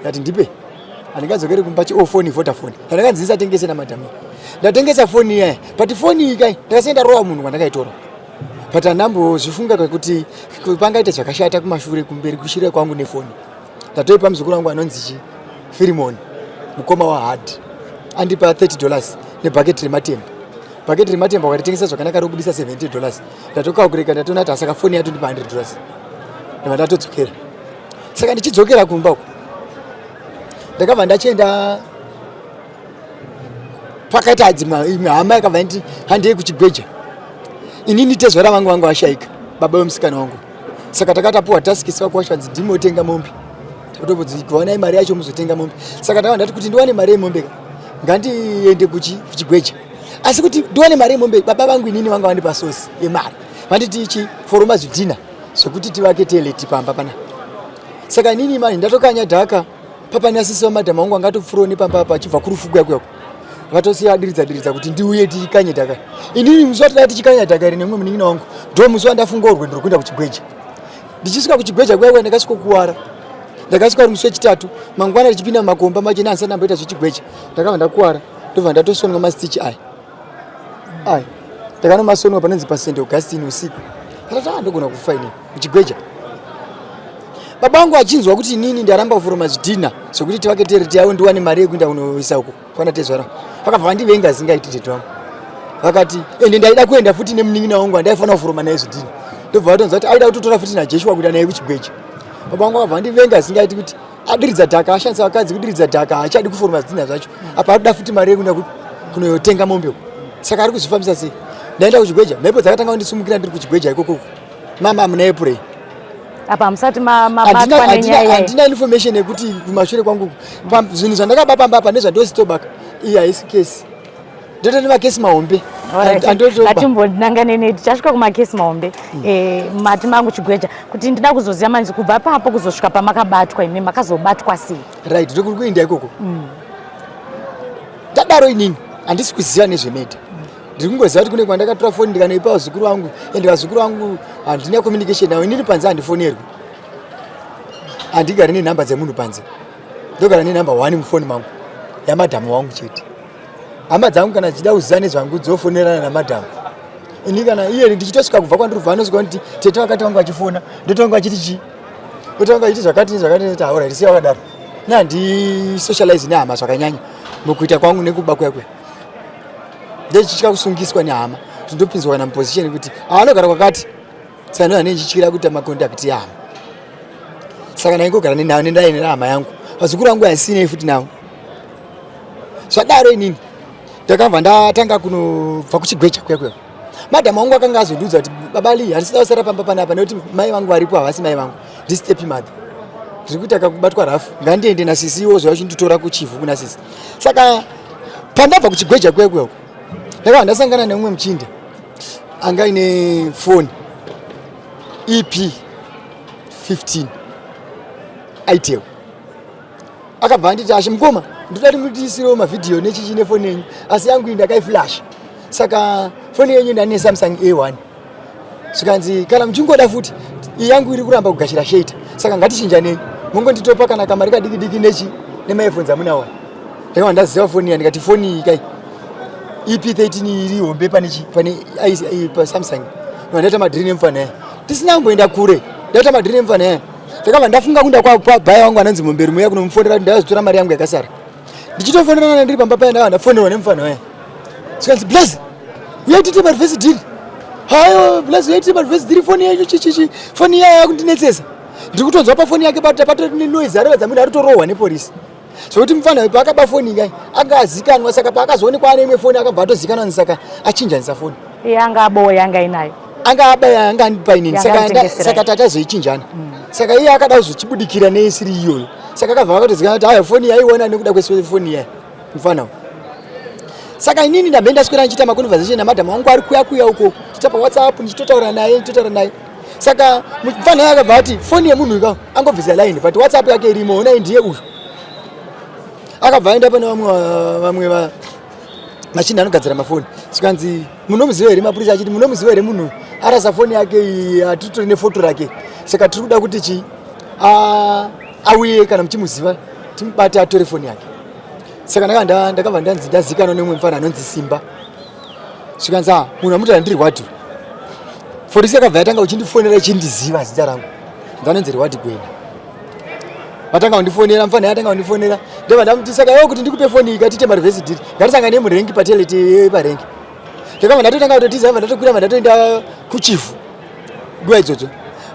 Ndati ndipe, handingadzokeri kumba chiofoni Vodafone yandakanzi ndisatengese namadhamu. Ndatengesa foni iyaya, but foni iyi kai ndakasiya ndarova munhu kwandakaitora, but handambozvifunga kuti pangaita zvakashata kumashure kumberi kushira kwangu nefoni. Ndatoipa muzukuru wangu anonzi chi Firimoni, mukoma wahad, andipa $30 nebhaketi rematemba. Bhaketi rematemba ukaritengesa zvakanaka robudisa $70. Ndatokakureka, ndatoona kuti asaka foni yatondipa $100, ndabva ndatodzokera. Saka ndichidzokera kumba uko, ndakabva ndachienda pakaita dzimwe imwe hama yakabva nditi handei kuchigweja. Inini tezvara vangu vangu vashaika, baba vemusikana wangu. Saka takatapuwa task svakuwashanzi ndimotenga mombe, takatobodziwanai mari yacho muzotenga mombe. Saka ndava ndati kuti ndiwane mari yemombe ka, ngandiende kuchigweja. Asi kuti ndiwane mari yemombe, baba vangu inini vanga vandipa sosi yemari, vanditi ichi foroma zvidhina zvekuti tivake toilet pamba pana. Saka inini mani ndatokanya dhaka papani, asisi vamadhamu vangu angatopfuurawo nepamba apa achibva kurufuku yako yako, vatosiya adiridza diridza kuti ndiuye tikanye dhaka. Inini musi watida tichikanya dhaka iri nemumwe munin'ina wangu, ndo musi wandafunga rwendo rwekuenda kuchigweja. Ndichisvika kuchigweja kuya kuya, ndakasvikokuwara. Ndakasvika uri musi wechitatu mangwana, ndichipinda mumakomba machena, handisati ndamboita zvechigweja. Ndakabva ndakuwara, ndobva ndatosonwa mastichi aya aya. Ndakanomasonwa panonzi paSt Augustine usiku. Ndakati, ah, ndogona kufa inini muchigweja. Baba vangu achinzwa kuti inini ndaramba kuforoma zvidhina zvekuti tivake tereti yavo, ndiwane mari yekuenda kunoisa uko kwana tezvara, vakabva vandivenga zingaiti tete vangu. Vakati ende ndaida kuenda futi nemunin'ina wangu andaifanira kuforoma naye zvidhina, ndobva vatonzwa kuti aida kutotora futi naJeshua kuenda naye kuchigweja. Baba vangu vakabva vandivenga zingaiti kuti adiridza dhaka, ashandisa vakadzi kudiridza dhaka, haachadi kuforoma zvidhina zvacho, apa akuda futi mari yekuenda kunotenga mombe uko. Saka ari kuzvifambisa sei? Ndaenda kuchigweja, mhepo dzakatanga kundisumukira ndiri kuchigweja ikokoko. Mama muna April. Apa hamusati mabatwa nenyaya? Handina information yekuti kumashure kwangu zvinhu zvandakaba pamba apa nezvandositobaka. Iyi haisi kesi, ndoto nemakesi mahombe. Ngatimbonanga nene, tichasvika kumakesi mahombe. Mati mangu chigweja, kuti ndida kuzoziva manje kubva papo kuzosvika pamakabatwa, imi makazobatwa sei? Right, ndokuri kuenda ikoko. Ndadaro inini handisi kuziva nezvemurder, ndiri kungoziva kuti kune kwandakatora foni ndikanoipa vazukuru vangu, ende vazukuru vangu handina communication navo. Inini panze handifonerwi, handigari nenhamba dzemunhu panze, ndogara nenhamba one mufoni mangu yamadhamu wangu chete. Hama dzangu kana dzichida kuziva nezvangu dzofonerana namadhamu. Ini kana iye ndichitosvika kubva kwandiri kubva, anosvika kuti tete vakati vangu vachifona, ndotanga vachiti chii, otanga vachiti zvakati nezvakati. Alright, siya wakadaro. Nehandi socialize nehama zvakanyanya mukuita kwangu nekuba kuya kuya, ndechitya kusungiswa nehama kuti ndopinzwa kana muposition kuti anogara kwakati. Saka ndo ndichityira kuita macontact yehama. Saka ndaingogara nendaine nehama yangu, vazukuru vangu handisinei futi navo. Zvadaro inini ndakabva ndatanga kunobva kuchigweja kuya kuya. Madhamu wangu akanga azondiudza kuti, baba Lee, handisida kusara pamba panapa nekuti mai vangu varipo havasi mai vangu, ndistep mother, ndiri kuita kakubatwa rafu, ngandiende nasisi iwo zuva chinditora kuchivhu kuna sisi. Saka pandabva kuchigweja kuya kuya, ndakabva ndasangana neumwe muchinda anga ine foni EP 15 Itel. Akabva anditi, ashe mukoma, ndoda kuti mutiisirewo mavhidhiyo nechichi nefoni yenyu, asi yangu iyi ndakaiflash, saka foni yenyu ndane Samsung A1. Zvikanzi kana muchingoda futi, iyi yangu iri kuramba kugashira shaita, saka ngatichinjanei, mongonditopa kana kamari kadiki diki nechi nemaearphones amunawo. Ndakabva ndaziva foni iya, ndikati foni iyi kai EP13 iri hombe pane chi pane paSamsung. Ndaita madhiri nemufana yaye, tisina kumboenda kure. Ndaita madhiri nemufana yaya. Ndakabva ndafunga kunda kwa bhaya wangu anonzi Mumberi muya kunomufonera kuti ndaizotora mari yangu yakasara. Ndichitofonerana ndiri pamba paya ndakabva ndafonerwa nemufana waya. Zvikanzi bless uya tiite mareverse deal. Hayo bless uya tiite mareverse deal foni yacho chichichi foni yaya yakundinetsesa. Ndiri kutonzwa pafoni yake patori nenoise arovedza munhu ari kutorohwa nepolisi. Zvekuti mufana uyu paakaba foni kai anga azikanwa saka paakazoonekwa ane imwe foni akabva atozikanwa saka achinjanisa foni. Iye anga abowa yanga inayo. Anga aba yanga andipa inini saka saka tatazoichinjana. Saka iye akada kuzochibudikira neisiri iyoyo. Saka akabva akatozikanwa kuti haya foni yaiona nekuda kwefoni iya mufana uyu. Saka inini ndambe ndaswera ndichiita maconversation namadam wangu ari kuya kuya uko tichita pawhatsapp ndichitotaura naye ndichitotaura naye. Saka mufana akabva ati foni yemunhu ika angobvisa line but WhatsApp yake irimo ona ndiye uyu. Akabva aenda pane vamwe vamwe va machinda anogadzira mafoni. Sikanzi munomuziva here mapurisa achiti munomuziva here munhu arasa foni yake iyi atitori nefoto rake. Saka tiri kuda kuti chi auye kana muchimuziva timubate atore foni yake. Saka ndakabva ndanzi ndazikanwa nemumwe mufana anonzi Simba. Zvikanzi ah munhu amuti ndiri wati. Polisi yakabva yatanga uchindifonera ichindiziva zita rangu. Ndanonzi Reward Gwena. Vatanga kundifonera mfana yatanga kundifonera. Ndobva ndamuti saka iwe kuti ndikupe foni iyi katite mareverse deal. Ngatisangane murengi pateleti parengi. Ndakabva ndatotanga kutotiza ndabva ndatokwira ndatoenda kuchivhu. Nguva idzodzo.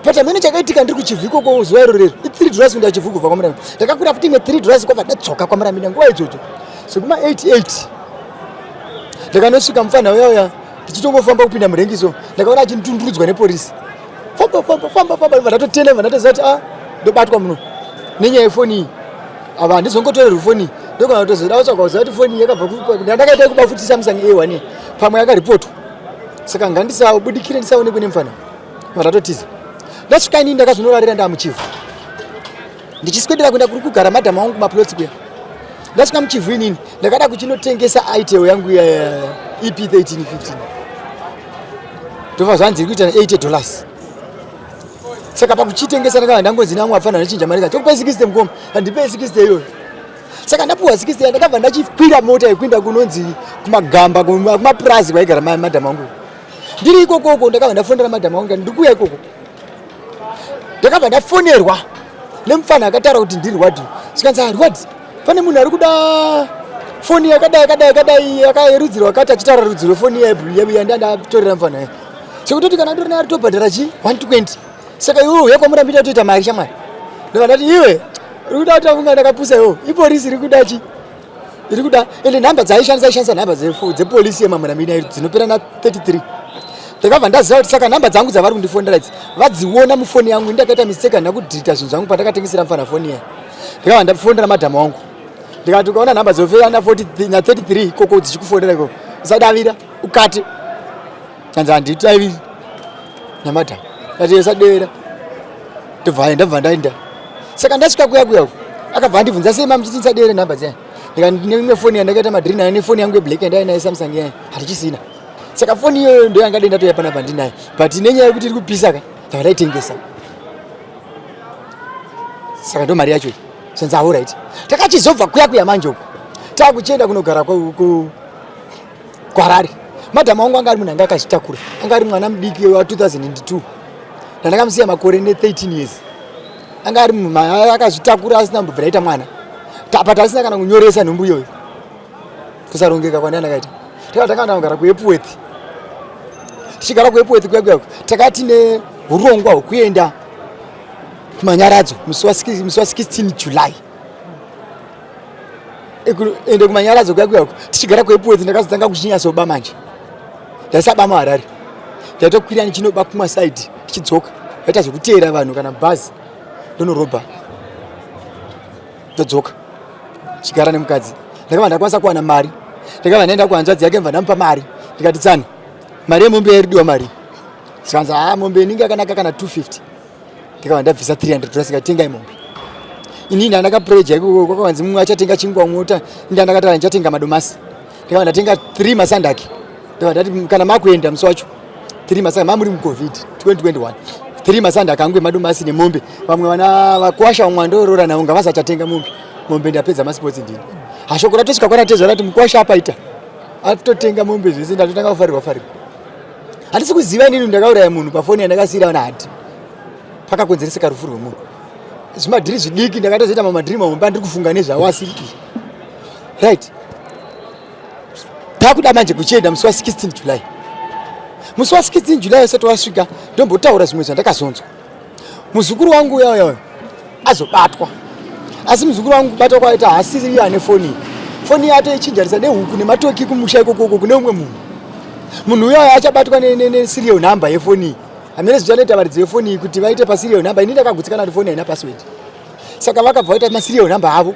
But amene chakaitika ndiri kuchivhu ikoko zuva iro rero. I3 dollars kuenda chivhu kubva kwaMurambi. Ndakakwira futi imwe 3 dollars kwabva ndadzoka kwaMurambi nguva idzodzo. Sekuma 88. Ndakanosvika mufana uya uya ndichitongofamba kupinda murengi so ndakaona achinditundurudzwa nepolisi. Famba famba famba famba ndobva ndatotenda ndobva ndatoziva kuti ah ndobatwa muno nenyaya yefoni iyi. Ava handizongotorerwi foni iyi. Ndogona kutozoda kutsvaga kuziva kuti foni iyi yakabva kupi. Ndakaita yekuba futi Samsung A1 iyi. Pamwe yakaripotwa. Saka ngandisabudikire ndisaonekwe nemufana. Ndobva ndatotiza. Ndasvika inini ndakazonorarira ndamuchivhu. Ndichiswedera kuenda kuri kugara madam wangu kumaplots kuya. Ndasvika muchivhu inini ndakada kuchinotengesa itel yangu ya EP 13 15. Ndobva zvanzi iri kuita 80 dollars. Saka pakuchitengesa ndakava ndangonzi namwe apfana ndachinja mari kacho tokupai 60 mukoma handipei 60 iyoyo. Saka ndapuwa 60 ndakabva ndachikwira mota yekuenda kunonzi kumagamba kumapurazi kwaigara madam wangu. Ndiri ikokoko ndakabva ndafonera madam wangu ndiri kuuya ikoko. Ndakabva ndafonerwa nemufana akataura kuti ndiri Reward. Zvikanzi ah Reward pane munhu ari kuda foni yakadai yakadai yakadai yakarudzi rwakati achitaura rudzi rwefoni yandandatorera mufana uya. Sekutoti kana ndori naye ari tobhadhara chi 120. Saka iwe uya kwamurambira toita mari shamwari. Ndobva ndati iwe uri kuda kuti afunga ndakapusa iwe. Ipolisi iri kuda chi iri kuda ende nhamba dzaaishandisa aishandisa nhamba dzepolisi yemamuramina dzinopera na 33 ndakabva ndaziva kuti saka nhamba dzangu dzavari kundifonera idzi vadziona mufoni yangu ndakaita mistake handina kudhirita zvinhu zvangu pandakatengesera mufana foni iya ndakabva ndafonera madhamu wangu ndikati ukaona nhamba dzofera na 33 ikoko dzichikufonera ikoko usadavira ukate Chanzi handitaviri namadam ndati usadevera ndobva ndabva ndaenda saka ndasvika kuya kuya akabva andibvunza sei mamuchiti ndisadevere nhamba dziya ndikati ndine imwe foni yandakaita madhiri nayo nefoni yangu yeblack yandainayo Samsung iya handichisina saka foni iyoyo ndo yanga dei ndatoya panapa ndinayo but nenyaya yekuti iri kupisa ka ndabva ndaitengesa saka ndo mari yacho iyi zvanzi alright takachizobva kuya kuya manje uko takuchienda kunogara ku kuHarare madhamu wangu anga ari munhu anga akazvitakura anga ari mwana mudiki wa 2002 ndandakamusiya makore ne 13 years anga ari munhu akazvitakura asina kumbobvira aita mwana apa tasina kana kunyoresa nhumbu iyoyo kusarongeka kwandandakaita taka takaenda kugara kuEpworth tichigara kuEpworth kuya kuya takati neurongwa hwekuenda kumanyaradzo musi wa 16 July ende kumanyaradzo kuya kuya tichigara kuEpworth ndakazotanga kuchinyatsoba manje ndaisaba muHarare ndaitokwira ndichinoba kumasaidi ndichidzoka ndaita zvekuteera vanhu kana bhazi ndonorobha ndodzoka chigara nemukadzi ndakabva ndakwanisa kuwana mari ndakabva ndaenda kuhanzvadzi yake mva ndamupa mari ndikati tsani mari yemombe yairidiwa mari zvikanzi haa mombe inenge yakanaka kana 250 ndikabva ndabvisa 300 dollars ndikatenga imombe inini ndandakapreja ikoko kwakawanzi mumwe achatenga chingwa mumwe uta ndandakatara ndichatenga madomasi ndikabva ndatenga 3 masandaki ndikabva ndati kana makuenda musi wacho 3 masandaki mamuri mucovid 2021 3 masandaki angu emadomasi nemombe vamwe vana vakwasha vamwe vandoroora navo ngavasachatenga mombe mombe ndapedza masports ndini hashoko ratosvika kwaratezva rati mukwasha apaita atotenga mombe zvese ndatotanga kufarirwa farirwa handisi kuziva inini ndakauraya munhu pafoni yandakasiira vana hati Pakakonzereseka rufu rwemunhu. Zvimadhiri zvidiki ndakatozoita mamadhiri mamwe pandiri kufunga nezvawo asiri iyi. Right. Takuda manje kuchienda musi wa 16 July. Musi wa 16 July usati wasvika ndombotaura zvimwe zvandakazonzwa. Muzukuru wangu uya uya azobatwa. Asi muzukuru wangu kubatwa kwaita haasiri iye ane foni. Foni yatoichinjanisa nehuku nematoki kumusha ikoko uko kune umwe munhu. Munhu uya achabatwa neserial number yefoni iyi. Hamene zvichanoita varidzi vefoni iyi kuti vaite paserial number. Ini ndakagutsikana kuti foni haina password. Saka vakabva vaita maserial number avo.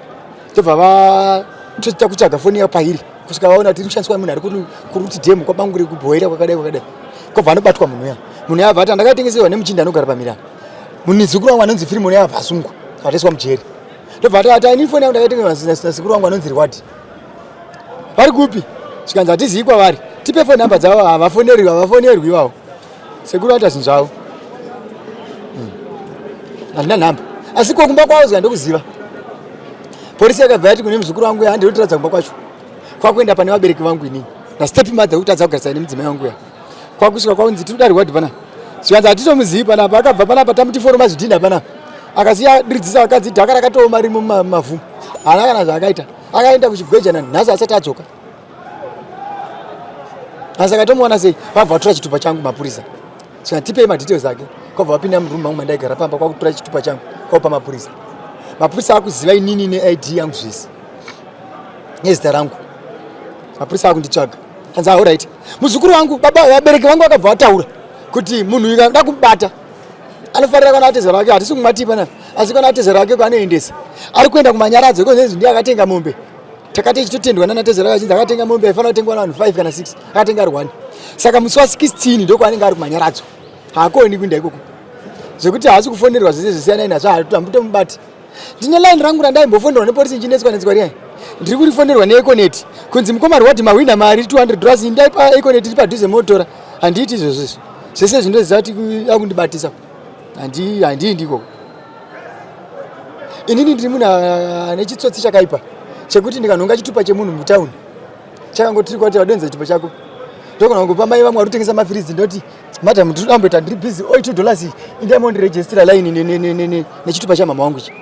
Tobva vatoita kutsvaga foni yayo pairi kusvika vaona kuti iri kushandiswa nemunhu ari kuruti dhemu kwabanguri kubhoera kwakadai kwakadai. Kobva anobatwa munhu uya. Munhu uya abva ati ndakatengeserwa nemuchinda anogara pamirana. Munizukuru wangu anonzi Firimoni abva asungwa akaiswa mujeri. Ndobva ati ati ini foni yangu ndakaitengerwa nasekuru wangu anonzi Reward. Vari kupi? Zvikanzi hatizivi kwavari. Tipe foni number dzavo havafonerwi havafonerwi ivavo. Sekuru vaita zvinhu zvavo. Handina nhamba. Asi ko kumba kwavo zika ndokuziva. Polisi yakabva yati kune muzukuru wangu handi ndotiradza kumba kwacho. Kwakuenda pane vabereki vangu inini. Na step mother kutadza kugarisana nemudzimai wangu ya. Kwakusvika kwaunzi tiri kuda reward panapa. Zvikanzi hatitomuzivi panapa akabva panapa tamuti foroma zvidhinda panapa. Akasiya diridzisa vakadzi dhaka rakatooma rimo mumavhu. Haana kana zvaakaita. Akaenda kuchigwejana nhasi asati adzoka. Asi akatomuwana sei? Vabva vatora chitupa changu mapurisa. Saka tipei madetails ake. Kwabva vapinda muroom mangu mandaigara pamba kwakutora chitupa changu kwakupa mapurisa. Mapurisa akuziva inini neID yangu zvese. Nezita rangu. Mapurisa akunditsvaga. Hanzi all right. Muzukuru wangu baba vabereki vangu vakabva vataura kuti munhu uyu kada kumubata anofarira kana atezera wake hatisi kumati pana asi kana atezera wake kwaanoendesa ari kuenda kumanyaradzo iko zvinzi ndiye akatenga mombe takati ichitotendwa nana tezera vachinzi akatenga mombe aifanira kutengwa navanhu 5 kana 6 akatenga ari 1 saka musi wa 16 ndokwaanenge ari kumanyaradzo haakoni kuenda ikoko zvekuti haasi kufonerwa zvese zvisiyanai nazvo hambutomubati ndine line rangu randaimbofonerwa nepolisi nchinetswa netswa riya ndiri kurifonerwa neeconet kunzi mukoma reward mahwina mari 200 dollars ndaipa econet iri padhuze motora handiiti izvozvo izvo zvese zvindoziva kuti akundibatisa handiindi ikoko inini ndiri munhu ane chitsotsi chakaipa chekuti ndikanhonga chitupa chemunhu mutauni chakangotirikwa kuti vadonza chitupa chako ndogona kungopa mai vamwe vari kutengesa mafiridzi ndoti madam ndiri kuda ndiri busy oi $2 indai mondirejistira line nechitupa chamama wangu ichi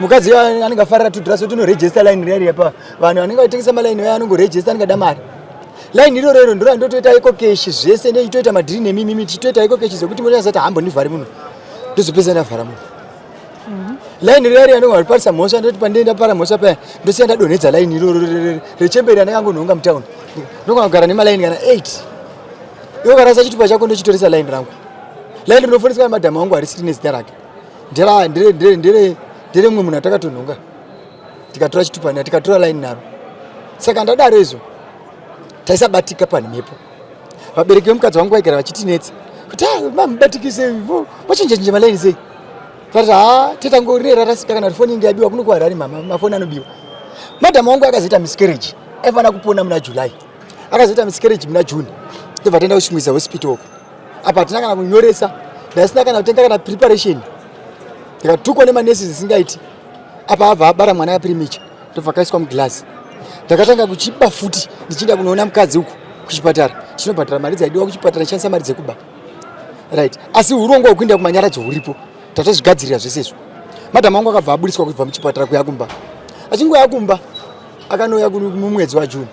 mukadzi anenge afarira $2 oti unorejista line riya riya pa vanhu vanenge vachitengesa malaini vaya anongorejista anenge ada mari line iroro iro ndiro ndotoita ecocash zvese ndochitoita madhiri nemimimi tichitoita ecocash zvekuti motoasati hambondivhari munhu ndozopedza ndavhara munhu Line riya riya ndonga riparisa mhosva ndoti pandenda para mhosva paya ndosiya ndadonhedza line iroro rechemberi yandakangonhonga mutown ndonga kugara nemalaini kana 8 iwe ukarasa chitupa chako ndochitoresa line rangu line rinofoneswa nemadhamu angu harisiri nezita rake ndere mumwe munhu atakatonhonga tikatora chitupa na tikatora line naro saka ndadaro izvo taisabatika panhimhepo vabereki vemukadzi wangu vaigara vachitinetsa kuti ah, mamubatikise mochinja chinja malaini sei Tati ha tetangorera rasika kana foni inge yabiwa kuno kuHarare mama mafoni anobiwa. Madam wangu akazoita miscarriage. Aifanira kupona muna July. Akazoita miscarriage muna June. Tobva taenda kuchimwiza hospital uko. Apa hatina kana kunyoresa. Ndasina kana kutenga kana preparation. Ndikatukwa nemanesi zvisingaiti. Apa abva abara mwana aprimicha. Tobva kaiswa muglass. Ndakatanga kuchiba futi ndichienda kunoona mukadzi uku kuchipatara. Chinobhadhara mari dzaidiwa kuchipatara ndichishandisa mari dzekuba. Right. Asi hurongwa hwekuenda kumanyaradzo huripo. Tatozvigadzirira zvese izvo. Madam wangu akabva abudiswa kubva muchipatara kuya kumba. Achingoya kumba akanouya mumwedzi waJune.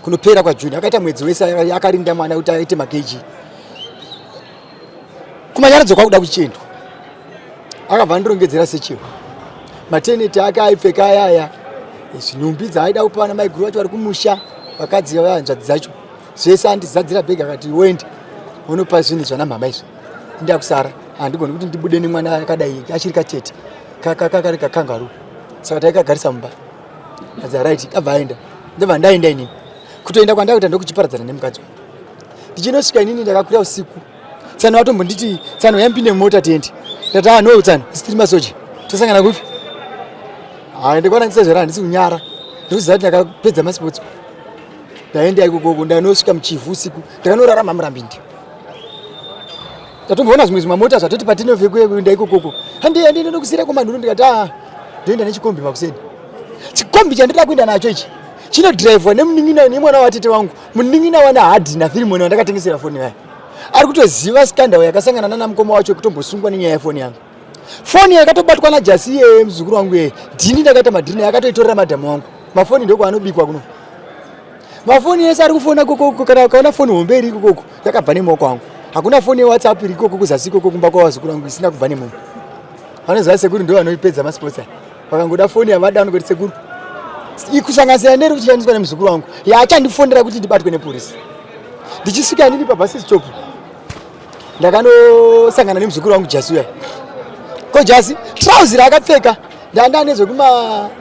Kunopera kwaJune akaita mwedzi wese akarinda mwana kuti aite maKG. Kumanyaradzo kwakuda kuchiendwa. Akabva andirongedzera sechero. Mateneti ake aipfeka aya aya. Nhumbi dzaaida kupa vana maiguru vacho vari kumusha vakadzi vahanzvadzi dzacho. Zvese andizadzira bhegi akati uende unopa zvinhu zvana mhama izvi ndakusara handigoni kuti ndibude nemwana akadai achiri katete kakari kakangaru saka taikagarisa mumba adza right abva aenda ndobva ndaenda inini kutoenda kwandakuita ndokuchiparadzana nemukadzi wangu ndichinosvika inini ndakakwira usiku tsano vatombonditi tsano yampinde mumota tiende ndati ah no tsano isi tiri masoja tosangana kupi hayi ndikwana ndisezvera handisi kunyara ndikuziva kuti ndakapedza masipotso Ndaenda ikoko ndanosvika muchivhu usiku ndakanorarama murambindi. Tatomboona zvimwe zvimamota zvatoti patinove kuenda ikokoko. Handi handi ndinokusira kumanhuru ndikati ah ndoenda nechikombi makuseni. Chikombi chandinoda kuenda nacho ichi chinodhiraivhwa nemunin'ina nemwana watete wangu munin'ina wana hadhi nafirimoni wandakatengesera foni vaya. Ari kutoziva scandal yakasangana nana mukoma wacho kutombosungwa nenyaya yefoni yangu. Foni yakatobatwa naJasi iyeye muzukuru wangu iyeye. Ndini ndakaita madhiri naye akatoitorera madhamu wangu. Mafoni ndokwaanobikwa kuno. Mafoni ese ari kufona kokoko kana ukaona foni hombe iri ikokoko yakabva nemaoko angu. Hakuna foni yeWhatsApp iri ikoko kuzasi ikoko kumba kwavazukuru vangu isina kubva nemunhu. Vanoziva sekuru ndivo vanoipedza masports aya. Vakangoda foni yavada vanongoti sekuru. Ikusanganisira neri kuchishandiswa nemuzukuru wangu yaachandifonera kuti ndibatwe nepurisi. Ndichisvika inini pabus stop ndakanosangana nemuzukuru wangu Jasi uya. Ko Jasi trouser raakapfeka ndanga nezvekuma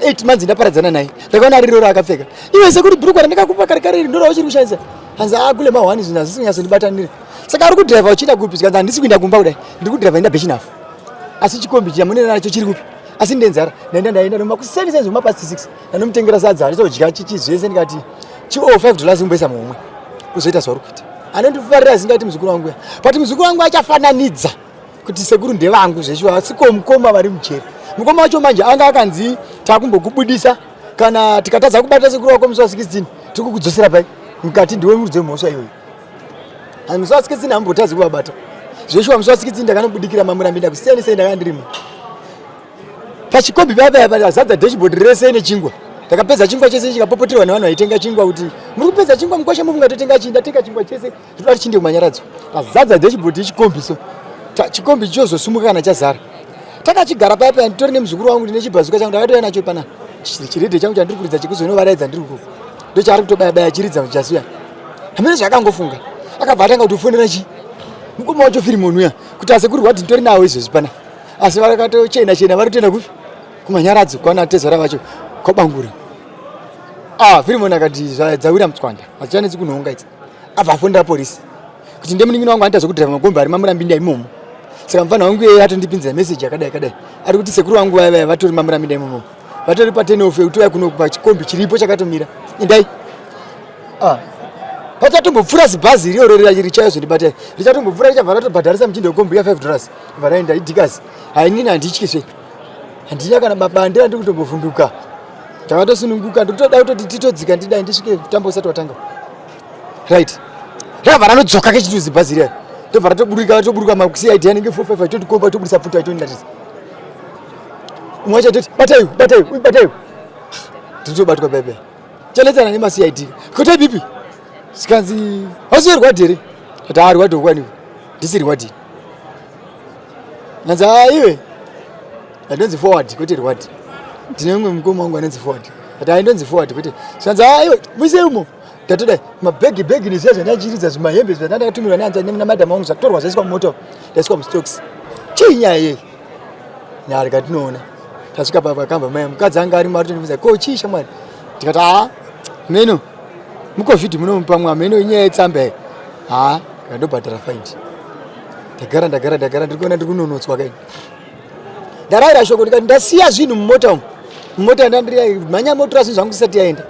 8 months ndaparadzana naye ndakaona riro raakapfeka iwe sekuru bhurukwa randakakupa kare kare iri ndorauchiri kushandisa hanzi akule ah, mahwani zvinhu hazvisi kunyatsondibatanira saka ari kudhiraivha uchienda kupi zvikanzi handisi kuenda kumba kudai ndiri kudhiraivha enda bechinafu asi chikombi chiya mune nacho chiri kupi asi ndenzara ndaenda ndaenda nomakuseni senzi kumapast 6 ndanomutengera sadza handizodya chichi zvese ndikati chi 5 dollars kumboisa muhomwe kuzoita zvauri kuita anondifarira zingati muzukuru wangu ya but muzukuru wangu achafananidza kuti sekuru ndevangu zveshuwa asi ko mukoma vari mujeri mukoma wacho manje anga akanzi takumbokubudisa kana tikatadza kubata sekuru wako musi wa 16 tiri kukudzosera pai mukati ndiwe muridzi wemhosva iyoyo musi wa 16 hambotadzi kuvabata zveshuwa musi wa 16 ndakanobudikira mamurambinda kusiyani sei ndakanga ndirimo pachikombi paya paya azadza dashboard rese nechingwa ndakapedza chingwa chese chikapopoterwa nevanhu vaitenga chingwa kuti muri kupedza chingwa mukwasha mungatotenga chii ndatenga chingwa chese Zvinoda kuti chiinde kumanyaradzo. Tazadza dashboard yechikombi so. Chikombi chozosumuka kana chazara. Takachigara paya paya nditori nemuzukuru wangu ndine chibhazuka changu ndakatouya nacho pana. Chiredhiyo changu chandiri kuridza chekuzonovaraidza ndiri ukoko. Ndochaari kutobaya baya chiridza chasuya. Hameno zvaakangofunga. Akabva atanga kutofonera chi mukoma wacho Firimoni uya kuti asekuru wati nditori nawo izvozvi pana. Asi vakatochena chena vari kutoenda kupi? Kumanyaradzo kwana tezvara vacho kwabangura. Ah, Firimoni akati dzawira mutswanda. Hadzichanetsi kunhonga idzi. Abva afonera polisi kuti ndemunin'ina wangu anoita zvekudhiraivha makombi ari mamurambinda imomo saka mufana wangu iyeye atondipinzira meseji yakadai yakadai ari kuti sekuru vangu vaya vaya vatori mamurambinda imomo vatori patenof yekuti uya kuno pachikombi chiripo chakatomira indai ah. pachatombopfuura zibhazi iroro richayozondibata richatombopfuura richabva ratobhadharisa muchinda wekombi ya 5 dollars bva raenda idhikazi hainini handityisve handina kana mabandira ndiri kutombovhunduka ndakatosununguka ndikutoda kutoti titodzika ndidai ndisvike mutambo usati watanga right rakabva ranodzoka kechituzi bhazi riya ndobva ratoburuka ratoburuka maCID anenge 4 5 aitotikomba tobudisa pfuti aitondatidza umwe wacho atoti bataiwe bataiwe bataiwe tinotobatwa bebe chanetsana nemaCID kotai bipi sikanzi hausi rwadhi here ati haa rwadhi okwaniwe ndisi rwadhi anzi haa iwe andonzi forward kwete reward ndine mumwe mukoma wangu anonzi forward ati aindonzi forward kwete zvanzi aiwe muise umo ndatodai mabhegi bhegi nezviya zvandachiridza zvimahembe zvandandakatumirwa nehanzva namadam wangu zvatorwa zvaiswa mumota ndaiswa mustocks chii nyaya yei nyaya rikatinoona tasvika pakamba mai mukadzi anga arimo aritondi ko chii shamwari ndikati haa meno mucovid munomupa mwa meno inyaya yetsamba iyi haa ndobhadhara faindi ndagara ndagara ndagara ndiri kuona ndiri kunonotswa kai ndaraira shoko ndikati ndasiya zvinhu mumota umu mumota ndandiri mhanya motora zvinhu zvangu isati yaenda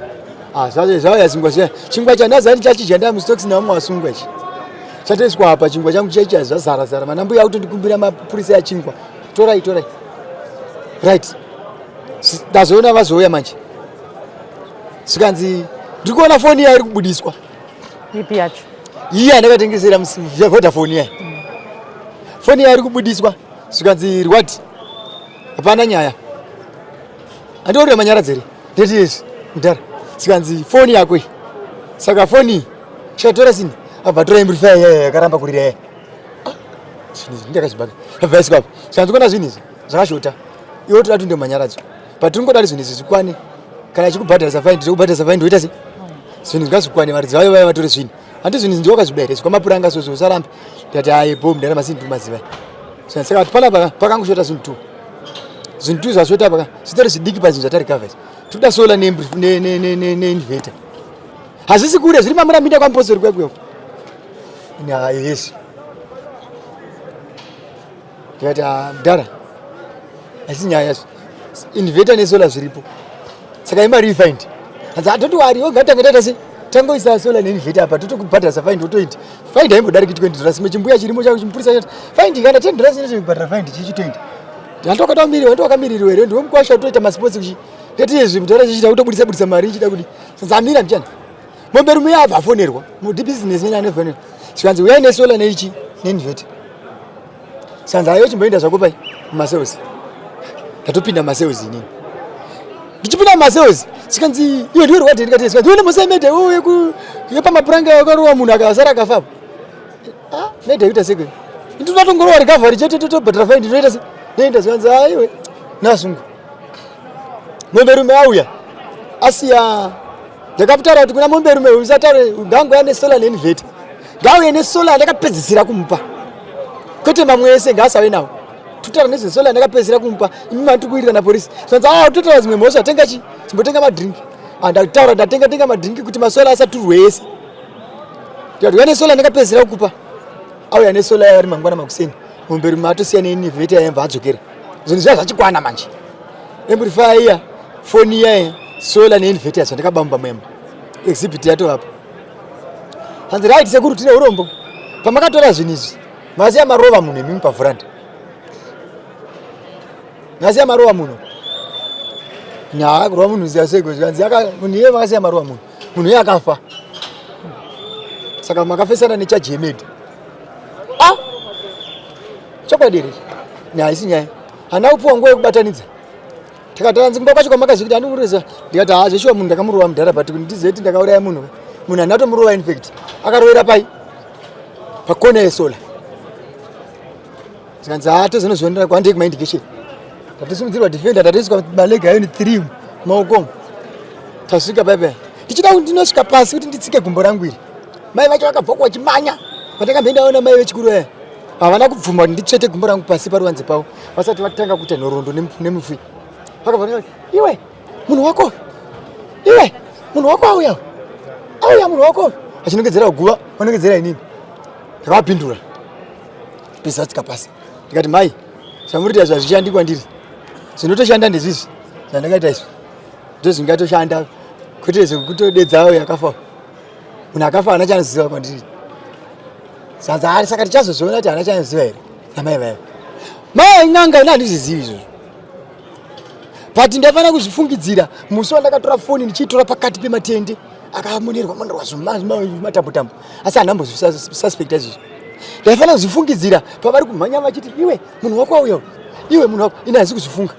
ah, zvauya zvingwa zviya chingwa chandaziva ndichachidya ndaa mustox nevamwe vasungwa ichi chatoiswa apa chingwa changu chaicha zvazara zara mana mbuya kutondikumbira mapurisa yachingwa torai torai right ndazoona vazouya manje zvikanzi ndiri kuona foni iya iri kubudiswa ipi yacho iya ndakatengesera vodafone iya foni iya iri kubudiswa zvikanzi reward hapana nyaya andiorira manyaradzi here ndeti yezvi mudhara zvikanzi foni yako iyi saka foni iyi chikatora sini abva atora imbrifa yaya yakaramba kurira yaya ah, zvinhu izvi ndakazvibaka abva yaiswa apa zvikanzi kona zvinhu izvi zvakashota iwe toda tunde manyaradzo but tingoda kuti zvinhu izvi zvikwane kana achikubhadharisa faindi tokubhadharisa faindi woita sei zvinhu ngazvikwane varidzi vayo vaya vatore zvinhu handi zvinhu izvi ndiwakazviba here zvikwamapuranga sozo usarambe ndikati aye bo mudara masini maziva saka kuti panapa pakangoshota zvinhu tu zvinhu tu zvashota paka zvitori zvidiki pazvinhu zvatarikavha izvi tikuda sola neinverter hazvisi kure zviri mamurambinda kwamupostori kwekuyoko yes ndikati ah, mdara haisi nyaya inverter nesolar zviripo saka imari ifind hanzi atoti wari oga tange taita se tangoisa solar neinverter apa totokubhadharisa find wotoita find haimbodariki 20 dollars imwe chimbuya chirimo chako chimupurisa chati find kana 10 dollars inoita kubhadhara find chichi 20 ndandokatamirirwa ndokamirirwa here ndiwe mukwasha utoita masports kuchi ndati izvi mudhara chichita kutobudisa budisa mari ichida kuti sanzi amira ndichani mombe rume yabva afonerwa mudhibizinesi mene anofonerwa Zvikanzi uyai nesola neichi neinvert. Sanzi ayo chimboenda zvako pai mumasales. Ndatopinda mumasales inini. Ndichipinda mumasales zvikanzi iwe ndiwe rwadhi ndikati zvikanzi iwe nemusa mede iwe yepamapuranga yakarova munhu akasara akafa. Ah, mede kuita seko. Ndinotongorova recovery chete totobhadhara fine ndinoita se. Ndoenda zvikanzi ah iwe nasungu. Momberume auya asiya ndakataura kuti kuna momberume usataure ngangouya nesolar neinverter ngauye nesolar ndakapedzisira kumupa kwete mamwe ese ngaasave nawo totaura nezvesolar ndakapedzisira kumupa imi mati kuirira naporisi zvanzi a totaura dzimwe mhosva tenga chi chimbotenga madrink ah, ndataura ndatenga tenga madrink kuti masolar asaturwe ese ndikati uya nesolar ndakapedzisira kukupa auya nesolar yari mangwana makuseni momberume atosiya neinverter yaimva adzokera zvinhu zviya zvachikwana manje amplifier iya foni iya solar neinverter zvandakabamba mumba exhibit yatovapo hanzi right sekuru tine urombo pamakatora zvinhu izvi masiya marova munhu imimi pavhuranda masiya marova munhu nyaa kurova munhu ziya seko zvikanzi munhu iye makasiya marova munhu munhu iye akafa saka makafesana nechaji yemedi ah chokwadi here nyaya isi nyaya handina kupiwa nguva yekubatanidza tikati hanzi kumba kwacho kwamakazvikuti handikureza ndikati haa zveshuwa munhu ndakamurova mudhara but ndizive kuti ndakauraya munhu munhu handina kutomurova infact akarovera pai pakona yesola zvikanzi haa tozonozvionera kwandei kumaindication tatosimudzirwa defender tatoiswa maleg ayoni three maoko tasvika pai pai ndichida kuti ndinosvika pasi kuti nditsike gumbo rangu iri mai vacho vakabva vachimanya pandakamboendaona mai vechikuru aya havana kubvuma kuti nditsvete gumbo rangu pasi paruvanze pavo vasati vatanga kuita nhoroondo nemufi vakabva iwe munhu wako iwe munhu wako auya auya munhu wako achinongedzera guva vanongedzera inini ndakavapindura pesa tsika pasi ndikati mai zvamurita izvi hazvishandi kwandiri zvinotoshanda ndezvizvi zvandakaita izvi ndozvingatoshanda kwete zvekutodedza uyo akafa munhu akafa haana chaanoziva kwandiri zvanzi ari saka tichazozviona kuti haana chaanoziva here namai vaya mai n'anga ini handizvizivi izvozvo but ndaifanira kuzvifungidzira musi wandakatora foni ndichiitora pakati pematende akamonerwa monerwa zvimatambotambo asi handambozvisuspecta izvozvo ndaifanira kuzvifungidzira pavari kumhanya vachiti iwe munhu wako auya iwe munhu wako ini handisi kuzvifunga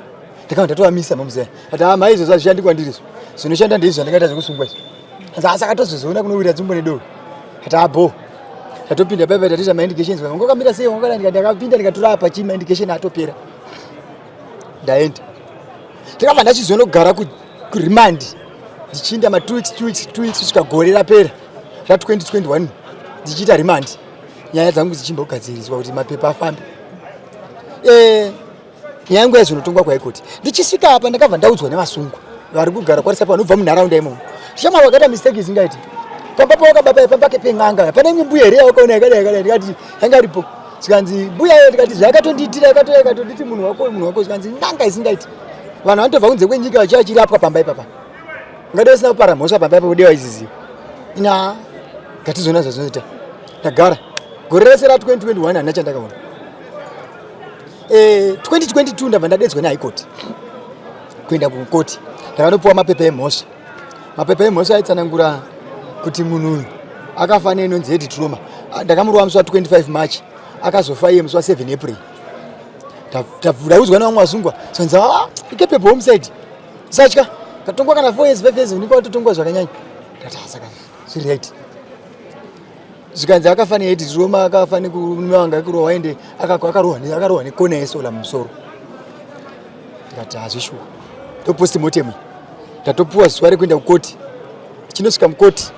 ndakava ndatovamisa mamuzeya ati haa mai izvozvo hazvishandi kwandiri izvo zvinoshanda ndeizvo zvandakaita zvekusungwa izvo asi akatozozoona kunowira tsumbo nedoro ati abo tatopinda paipa tatoita maindications wanga wakamira sei wanga ndikati ndakapinda ndikatora apa chii maindication atopera ndaenda ndakabva ndachizonogara kuremand ndichiinda ma two weeks two weeks two weeks kusvika gore rapera ra 2021 ndichiita remand nyaya dzangu dzichimbogadziriswa kuti mapepa afambe eh, nyaya yangu yaizonotongwa kuhaikoti ndichisvika apa ndakabva ndaudzwa nevasungwa vari kugara kwarisapa vanobva munharaunda imomo shamwari wakaita mistake isingaiti pamba pawakababa pamba ke pen'anga pane imwe mbuya here yawakaona yakadai yakadai ndikati yanga iripo zvikanzi mbuya iyo ndikati zvayakatondiitira yakatouya ikatonditi munhu wako munhu wako zvikanzi n'anga isingaiti vanhu vanotobva kunze kwenyika vachiya vachirapwa pamba ipapa ungadai usina kupara mhosva pamba ipapo dewa iziziva ina ngatizoona zvazvinoita ndagara gore rese ra 2021 handina chandakaona 2022 eh, ndabva ndadedzwa nehigh court kuenda kukoti ndakanopiwa mapepa emhosva mapepa emhosva aitsanangura kuti munhu uyu akafa neinonzi head trauma ah, ndakamurova musi wa 25 march akazofa iye musi wa 7 april ndaudzwa nevamwe vasungwa zvanzi ah, ikepepo homicide satya katongwa kana 4 years 5 years unenge watotongwa zvakanyanya ndati ah, saka zviri right zvikanzi akafa nehead trauma akafa nekumanga ekurohwa ende akarohwa nekona yesola mumusoro ndikati hazvishuwa topostmortem ndatopuwa zuva rekuenda kukoti tichinosvika mukoti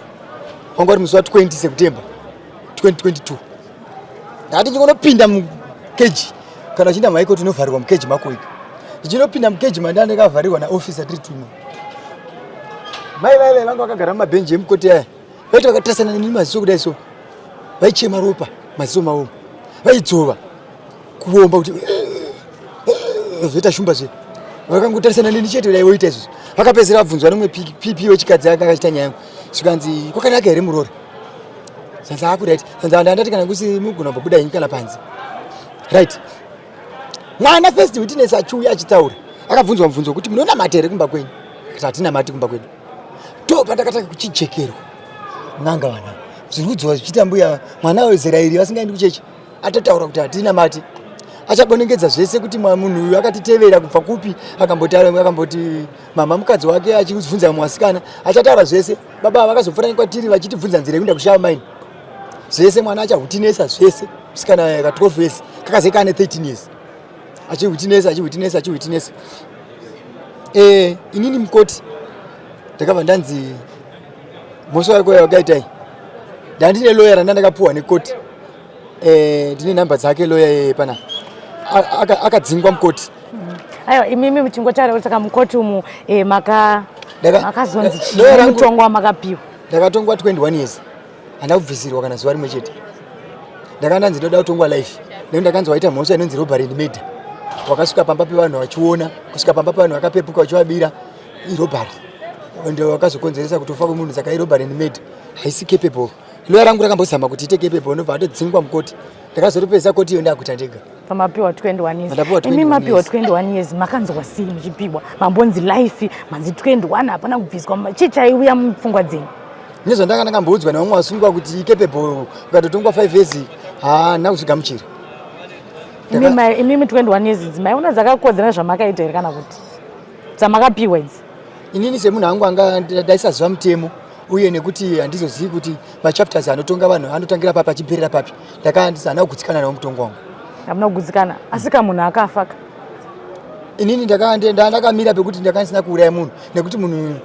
wanga uri musi wa 20 september 2022 ndakati ndingonopinda mukeji kana uchienda muhaikoti unovharirwa mukeji mako ika ndichinopinda mukeji mandaa ndakavharirwa naofficer tiri tuno mai vaive vanga vakagara mumabhenji emukoti aya vaiti vakatarisana neni maziso kudai so vaichema ropa maziso mavo vaidzova kuomba kuti zvoita shumba zve vakangotarisana neni chete dai voita izvozvo vakapedzisira vabvunzwa nemumwe pp wechikadzi anga akaita nyaya yangu zvikanzi kwakanaka here muroora zvanzi akuright zvanzi andandati kana kusi mugona kumbobuda henyu kana panze right mwana first witness achiuya achitaura akabvunzwa mubvunzo wekuti munonamata here kumba kwenyu akati hatinamati kumba kwedu to pandakatanga kuchijekerwa n'anga vana Zviri kudzoka zvichiita mbuya mwana wezera iri vasingaendi kuchechi atotaura kuti hatina mati achabonengedza zvese kuti munhu uyu akatitevera kubva kupi, akamboti akamboti mama mukadzi wake achibvunza mumwe wasikana, achataura zvese. Baba vakazopfuura nekwatiri vachitibvunza nzira yekuenda kushava maini zvese. Mwana achahutinesa zvese, musikana ka 12 years kakaze kane 13 years achihutinesa, achihutinesa, achihutinesa. Inini mukoti ndakabva ndanzi mhosva yako yakaitai. Ndandine lawyer randandakapuwa nekoti, ndine nhamba dzake lawyer yeye pana akadzingwa mukoti. Aiwa, imimi muchingotaura kuti saka mukoti umu makazonzi chii, mutongo wamakapiwa? Ndakatongwa 21 years, handina kubvisirwa kana zuva rimwe chete. Ndakanga ndanzi ndoda kutongwa life nekuti ndakanzi waita mhosva inonzi robbery and murder. Wakasvika pamba pevanhu vachiona, kusvika pamba pevanhu vakapepuka vachivabira, irobbery, ende wakazokonzeresa kutofa kwemunhu, saka irobbery and murder, haisi capable. Loya rangu rakambozama kuti ite capable, ndobva atodzingwa mukoti. Ndakazotopedzisa koti iyo ndakuita ndega. Pamapiwa 21 years? Ndapiwa Imi 21 mapiwa years. 21 years, makanzwa sei muchipiwa? Mambonzi life, manzi 21, hapana kubviswa, chii chaiuya mupfungwa dzenyu? Nezvandanga ndakamboudzwa nevamwe vasungwa kuti icapable, ukatotongwa 5 years, haana kuzvigamuchira. Imimi 21 years idzi maiona dzakakodzera zvamakaita here, kana kuti dzamakapiwa idzi? Inini semunhu angu anga ndaisaziva mutemo, uye nekuti handizozivi kuti machapters anotonga vanhu anotangira papi achiperera papi, ndakandisa kugutsikana nawo mutongo wangu. Hamuna kugutsikana, asi ka munhu akafa ka. Inini ndakamira pekuti ndakanga ndisina kuuraya munhu, nekuti munhu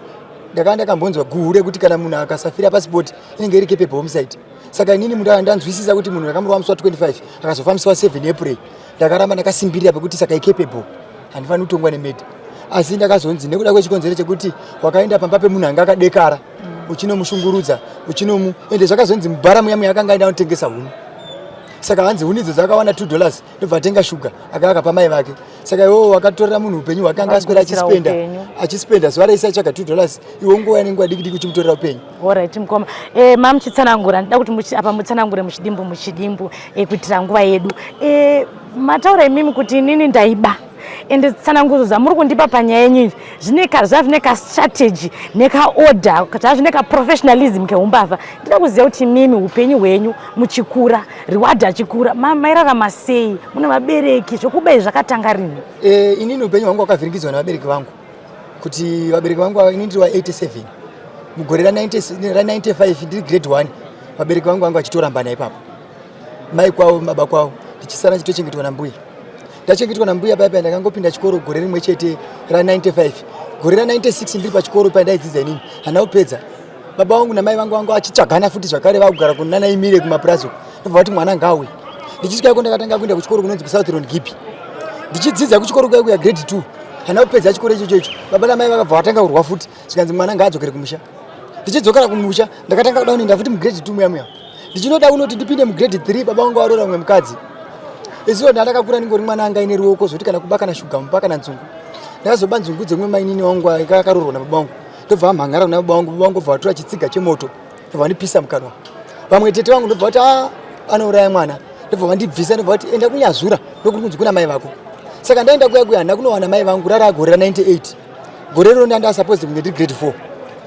ndakanga ndakambonzwa guhu rekuti kana munhu akasafira paspot inenge iri capable homicide. Saka inini ndanzwisisa kuti munhu ndakamurova musi wa25, akazofa musi wa7 April. Ndakaramba ndakasimbirira pekuti saka icapable, handifaniri kutongwa nemurder. Asi ndakazonzi nekuda kwechikonzero chekuti wakaenda pamba pemunhu anga akadekara uchinomushungurudza, uchinomu ende zvakazonzi mubhara muya muya akanga aenda anotengesa huni. Saka hanzi huni idzo dzakawana $2, ndobva atenga shuga akanga akapa mai vake. Saka iwowo wakatorera munhu upenyu hwake, anga aswera Wakagumisira achispenda upenyu. Achispenda zuva rese aitsvaga $2, iwe nguva nenguva diki diki uchimutorera upenyu. Alright mukoma, mamuchitsanangura, ndida kuti apa mutsanangure muchidimbu muchidimbu, kuitira nguva yedu. Mataura imimi kuti inini ndaiba, ende tsanangudzo dzamuri kundipa panyaya yenyu iyi zvazvine kastrategy nekaorder, zvazvine kaprofessionalism keumbavha. Ndida kuziva kuti imimi upenyu hwenyu muchikura, Reward achikura, mairarama sei? Mune vabereki? Zvokuba izvi zvakatanga rini? Inini upenyu hwangu hwakavhiringidzwa nevabereki vangu, kuti vabereki vangu inini ndiri wa87, mugore ra95 ndiri grade 1, vabereki vangu vanga vachitorambana ipapo, mai kwavo, baba kwavo, ndichisara ndichitochengetwa nambuya. Ndachengetwa nambuya paya paya, ndakangopinda chikoro gore rimwe chete ra95. Gore ra96 ndiri pachikoro pandaidzidza inini, handina kupedza. Baba vangu namai vangu vanga vachitsvagana futi zvakare, vakugara kunana imire kumapurazi uko. Ndobva vati mwana ngauye. Ndichisvika iko ndakatanga kuenda kuchikoro kunonzi kuSouth Gipi, ndichidzidza kuchikoro kuya kuya grade 2. Handina kupedza chikoro ichocho icho. Baba namai vakabva vatanga kurwa futi, zvikanzi mwana ngaadzokere kumusha. Ndichidzokera kumusha ndakatanga kuda kunoenda futi mugrade 2 muya muya. Ndichinoda kunoti ndipinde mugrade 3, baba vangu varora mumwe mukadzi. Isiwo ndandakakura ndingori mwana anga aine ruoko zvokuti kana kuba kana shuga mupa kana nzungu. Ndakazoba nzungu dzemumwe mainini wangu akaroorwa nababa vangu, ndobva vamhangara kuna baba vangu. Baba vangu bva vatora chitsiga chemoto, ndobva vandipisa mukanwa. Vamwe tete vangu ndobva vati, "A, anouraya mwana." Ndobva vandibvisa, ndobva vati, "Enda kuNyazura, ndokuti kunzi kuna mai vako." Saka ndaenda kuya kuya, handina kunowana mai vangu. Rara gore ra98, gore riro ndanda supposed kunge ndiri grade 4,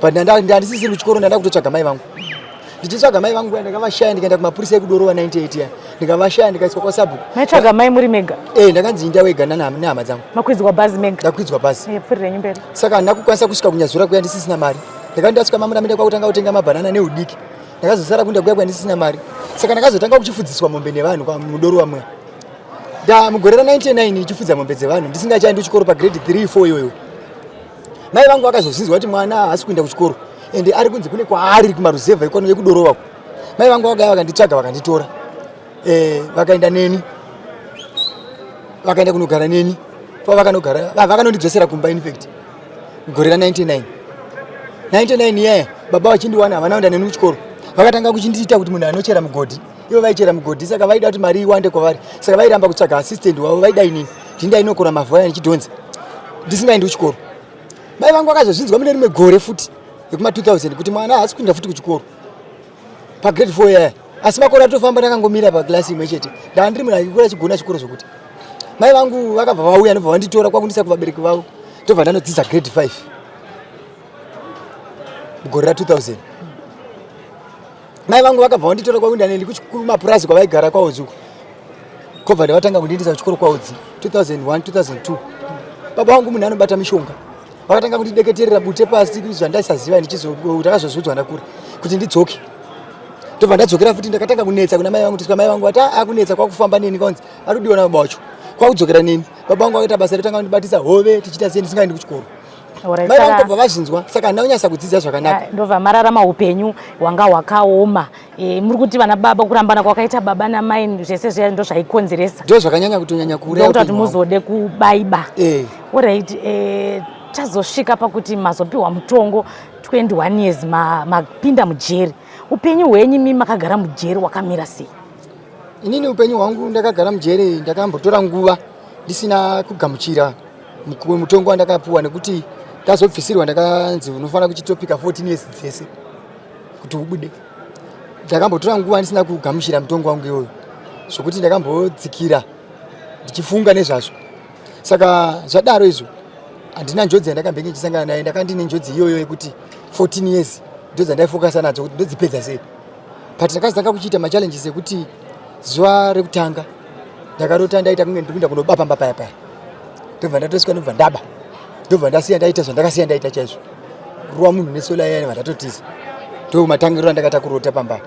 but ndandisisiri kuchikoro. Ndanda kutotsvaga mai vangu. Ndichitsvaga mai vangu kuya ndakavashaya, ndikaenda kumapurisa ekuDorova 98 ya, ndikavashaya, ndikaiswa kwasabhuku. Maitsvaga mai muri mega? Ndakanzi inda wega nehama dzangu. Makwidzwa bhazi mega? Ndakwidzwa bhazi. Pfuurira yenyu mberi. Saka handina kukwanisa kusvika kuNyazura kuya ndisisina mari. Ndakati ndasvika mamuramida kwakutanga kutenga mabhanana neudiki. Ndakazosara kuenda kuya kuya ndisisina mari. Saka ndakazotanga kuchifudziswa mombe nevanhu kwamudoro wamuya. Nda mugore ra99 ndichifudza mombe dzevanhu, ndisingachaendi kuchikoro pagrade 3 4 iyoyo. Mai vangu vakazozvinzwa kuti mwana haasi kuenda kuchikoro, ende ari kunzi kune kwaari kumaruzevha ikono yekuDorova. Mai vangu vakauya vakanditsvaga, vakanditora, vakaenda neni, vakaenda kunogara neni kwavakanogara. Vakanondidzosera kumba infact gore ra99 99 iyaya. Baba vachindiwana, havana kuenda neni kuchikoro. Vakatanga kuchindiita kuti munhu anochera mugodhi. Ivo vaichera mugodhi, saka vaida kuti mari iwande kwavari, saka vairamba kutsvaga assistant wavo, vaida inini ndindainokora mavhu aya ndichidhonza, ndisingaendi kuchikoro. Mai vangu vakazozvinzwa mune rimwe gore futi yekuma 2000 kuti mwana haasi kuenda futi kuchikoro pagrade 4 yaya, asi makore atofamba ndakangomira paklasi imwe chete. Ndaa ndiri munhu aikura achigona chikoro, zvokuti mai vangu vakabva vauya, ndobva vanditora kwakundisa kuvabereki vavo, ndobva ndanodzidza grade 5 mugore ra2000. Mai vangu vakabva vanditora kwakuenda kumapurazi kwavaigara kwaodzi uko, kobva ndavatanga kundiendesa kuchikoro kwaodzi 2001 2002. Baba vangu munhu anobata mishonga, vakatanga kundideketerera bute pasi zvandaisaziva, ndakazozviudzwa ndakura kuti ndidzoke. Ndobva ndadzokera futi, ndakatanga kunetsa kuna mai vangu, tisvika mai vangu vati akunetsa kwakufamba neni, kwanzi ari kudiwa nababa wacho, kwakudzokera neni. Baba vangu vakaita basa rekutanga kundibatisa hove tichiita sei ndisingaendi kuchikoro. Mai vangu kubva vazvinzwa, saka handina kunyasa kudzidza zvakanaka. Ndobva mararama upenyu hwanga hwakaoma. Muri kuti vana baba, kurambana kwakaita baba namai, zvese zviya ndo zvaikonzeresa? Ndo zvakanyanya kutonyanya kuuraya kuti muzode kubaiba. Alright, tazosvika pakuti mazopiwa mutongo 21 years, mapinda mujeri. Upenyu hwenyu imi makagara mujeri wakamira sei? Inini upenyu hwangu ndakagara mujeri, ndakambotora nguva ndisina kugamuchira mutongo wandakapuwa, nekuti ndazobvisirwa ndakanzi unofanira kuchitopika 14 years dzese kuti ubude. Ndakambotora nguva ndisina kugamuchira mutongo wangu iwoyo, zvokuti ndakambodzikira ndichifunga nezvazvo. Saka zvadaro izvo, handina njodzi yandakambenge ndichisangana naye. Ndakanga ndine njodzi iyoyo yekuti 14 years ndo dzandaifokasa nadzo kuti ndodzipedza sei. But ndakazotanga kuchiita machallenges ekuti zuva rekutanga ndakarota ndaita kunge ndiri kuenda kunoba pamba paya paya, ndobva ndatosvika, ndobva ndaba, ndobva ndasiya ndaita zvandakasiya ndaita chaizvo, ruwa munhu nesola iya, ndobva ndatotiza. Ndo matangiro andakaita kurota pamba.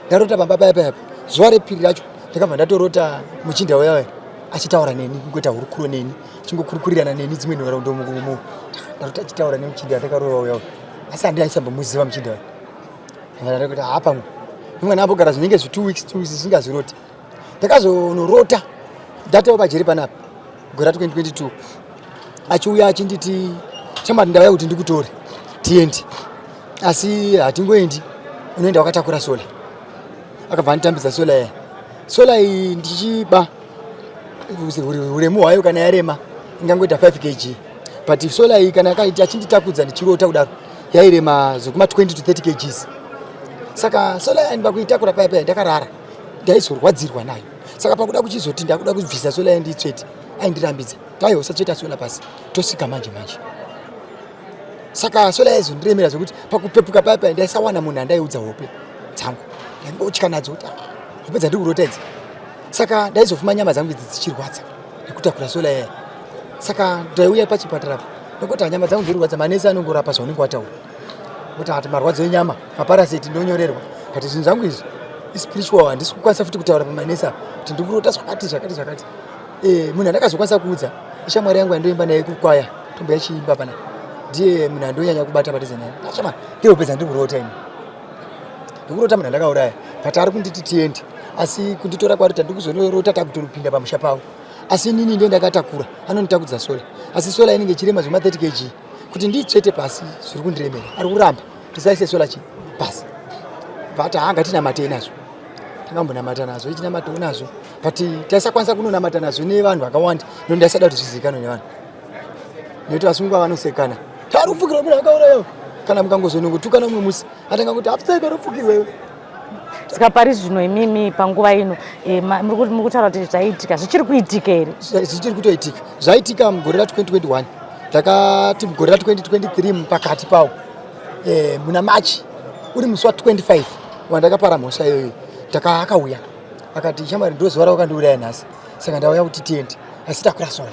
Ndarota pamba paya paya, zuva repiri racho ndakabva ndatorota muchinda uya achitaura neni, kungoita hurukuro neni, achingokurukurirana neni dzimwe nhoroondo. Ndarota achitaura nemuchinda andakarova uya, asi handaisambomuziva muchinda uya. Ndakati haa, pamwe imwe ndambogara zvinenge zvi 2 weeks, 2 weeks zvisingaziroti. Ndakazonorota ndatova pajeri panapa gore ra 2022, achiuya achinditi, "Chamati ndauya kuti ndikutore tiende, asi hatingoendi, unoenda wakatakura sola." Akabva anditambidza sola iya. Sola iyi ndichiba uremu hwayo kana yarema ingangoita 5 kg, but sola iyi kana akaiti achinditakudza ndichirota kudaro yairema zvekuma 20 to 30 kgs. Saka sola iya ndida kuitakura paya paya ndakarara, ndaizorwadzirwa nayo. Saka pakuda kuchizoti ndakuda kubvisa sola iya ndiitsvete, aindirambidza, "Taiwa, usatsveta sola pasi, tosvika manje manje." Saka sola yaizondiremera zvekuti pakupepuka paya paya ndaisawana munhu andaiudza hope dzangu. Ndaingotya nadzo kuti, "Ah, hope dzandiri kurota idzi." Saka ndaizofuma nyama dzangu idzi dzichirwadza nekutakura sola yaya. Saka ndaiuya pachipatara pa nekuti nyama dzangu dzirwadza, manesi anongorapa zvaunenge wataura kuti ati marwadzo enyama, maparaseti, ndonyorerwa. But zvinhu zvangu izvi ispiritual, handisi kukwanisa futi kutaura pamanesi apa kuti ndikurota zvakati zvakati zvakati. Munhu andakazokwanisa kuudza ishamwari yangu yandoimba naye kukwaya, tombo yachiimba pana. Ndiye munhu andonyanya kubata padhuze naye. Shamwari, ndihope dzandiri kurota ini, ndikurota munhu andakauraya, but ari kunditi tiende, asi kunditora kwari tandiri kuzonorota takutonopinda pamusha pavo, asi inini ndiye ndakatakura, anonditakudza sola, asi sola inenge ichirema zvema 30 kg. Kuti ndiitsvete pasi zviri kundiremera, ari kuramba, tisaise sola chi pasi. Vati haa, ngatinamatei nazvo. Takambonamata nazvo, ichinamatawo nazvo, but taisakwanisa kunonamata nazvo nevanhu vakawanda, no ndaisada kuti zvizivikanwe nevanhu, nekuti vasungwa vanosekana, tari kupfukirwa munhu akaurayiwa. Kana mukangozonongotukana mumwe musi, atanga kuti hapusai karupfukirwewe. Saka pari zvino imimi panguva ino muri kutaura kuti zvaitika, zvichiri kuitika here? Zvichiri kutoitika. Zvaitika mugore ra2021, ndakati mugore ra2023 pakati pawo, muna March, uri musi wa25 wandakapara mhosva iyoyo, ndaka akauya akati, "Shamwari, ndo zuva rawakandiuraya nhasi, saka ndauya kuti tiende, asi takura sola."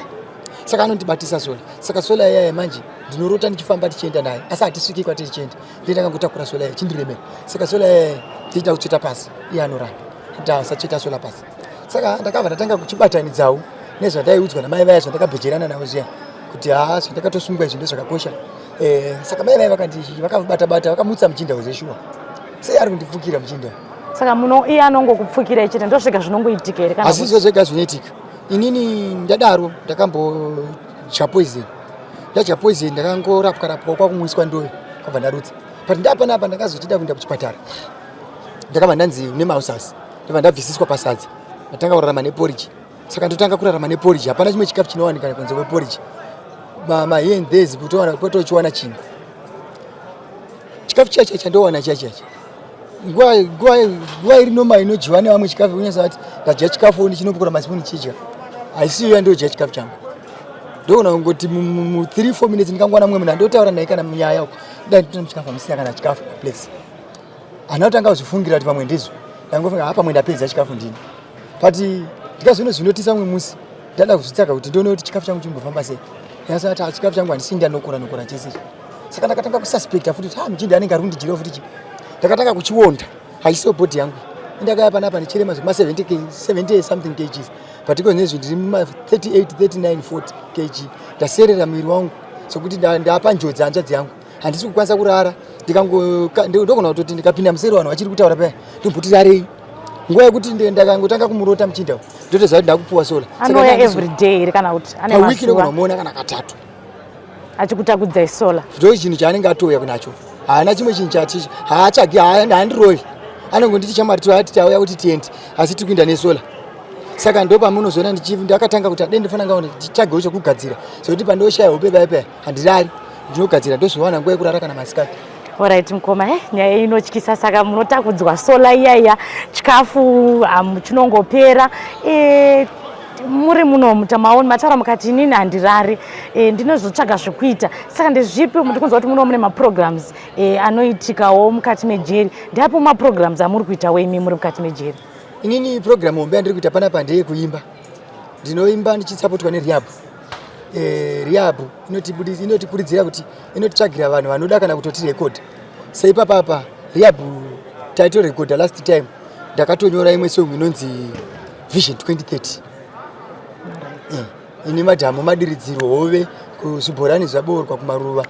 Saka anondibatisa sola. Saka sola iyaya manje ndinorota ndichifamba tichienda naye, asi hatisviki kwatiri tichienda, ndiye ndakangotakura sola iya chindiremera. Saka sola iyaya tichida kutsveta pasi, iye anoramba kuti asatsveta sola pasi. Saka ndakabva ndatanga kuchibatanidzawo nezvandaiudzwa namai vaya, zvandakabhejerana navo zviya, kuti haa, zvandakatosungwa izvi ndezvakakosha. Saka mai vaya vakandi vakabata bata, vakamutsa muchinda wezveshuwa, sei ari kundipfukira muchinda? Saka muno iye anongokupfukira chete, ndosvika zvinongoitika here kana Asi izvo zvega zvinoitika. Inini ndadaro ndakambodya poison. Ndadya poison, ndakangorapwa rapwa, kwakumwiswa ndoyo, kwabva ndarutsa. But ndapanapa ndakazochida kuenda kuchipatara, ndakabva ndanzi une maulcers, ndabva ndabvisiswa pasadza, ndatanga kurarama neporridge. Saka ndotanga kurarama neporridge, hapana chimwe chikafu chinowanika kunze kweporridge. Ma here and there's kutowana potochiwana chingwa, chikafu chiya chiya chandowana chiya chiya nguva iri noma inodyiwa nevamwe chikafu, unyasa vati ndadya chikafu ndichinopukura masipuni chidya, haisiyo yandodya chikafu changu. Ndoona kungoti mu 3 4 minutes ndikangwana mumwe munhu andotaura naye kana munyaya uko, dai nditona muchikafu hamusina kana chikafu place. Handina kutanga kuzvifungira kuti pamwe ndizvo. Ndangofunga ha pamwe ndapedza chikafu ndini. But ndikazoona zvinotisa mumwe musi ndada kuzvitsaka kuti ndione kuti chikafu changu chimbofamba sei. Ndakasati ah, chikafu changu handisi ndanokora nokora chese ichi. Saka ndakatanga kususpecta futi kuti ha muchinda anenge ari kundijira futi chi. Ndakatanga kuchionda haisiyo body yangu. Ndakaya panapa ndichirema zvema 70 k 70 something kgs. But iko nezvi ndiri muma 38 39 40 kg. Ndaserera muviri wangu sokuti ndapa njodzi hanzvadzi yangu. Handisi kukwanisa kurara ndogona kutoti ndikapinda museri vanhu vachiri kutaura paya ndomboti rarei nguva yekuti ndakangotanga kumurota muchinda ndotoziva kuti ndakupuwa sola. Anouya every day here kana kuti ane mazuva? Pawiki ndogona kumuona kana katatu achikutakudzai sola. Ndo chinhu chaanenge atouya kunacho, haana chimwe chinhu chati haatsvagi, haandirovi, anongonditi chamwari tiati tauya kuti tiende, asi tiri kuenda nesola. Saka ndo pamunozoona ndakatanga kuti adei ndifanira ngaona nditsvagewo chekugadzira sekuti pandoshaya hope paya paya handirari, ndinogadzira ndozowana nguva yekurara kana masikati. Alright mukoma, nyaya inotyisa. Saka munotakudzwa sola iya iya, chikafu chinongopera. Muri muno mutamaoni mataura mukati inini handirari, ndinozotsvaga zvekuita. Saka ndezvipi ndikunzwa kuti muno mune maprograms anoitikawo mukati mejeri? Ndeapo maprograms amuri kuitawo imi muri mukati mejeri? Inini program hombe yandiri kuita panapa ndeyekuimba. Ndinoimba ndichisapotwa nerehab. Rehab inotikurudzira kuti inotitsvagira vanhu vanoda kana kutotirekodha. Seipapapa rehab taitorekodha last time, ndakatonyora imwe song inonzi Vision 2030 ine madhamu madiridziro, hove kuzvibhorani zvaboorwa kumaruva,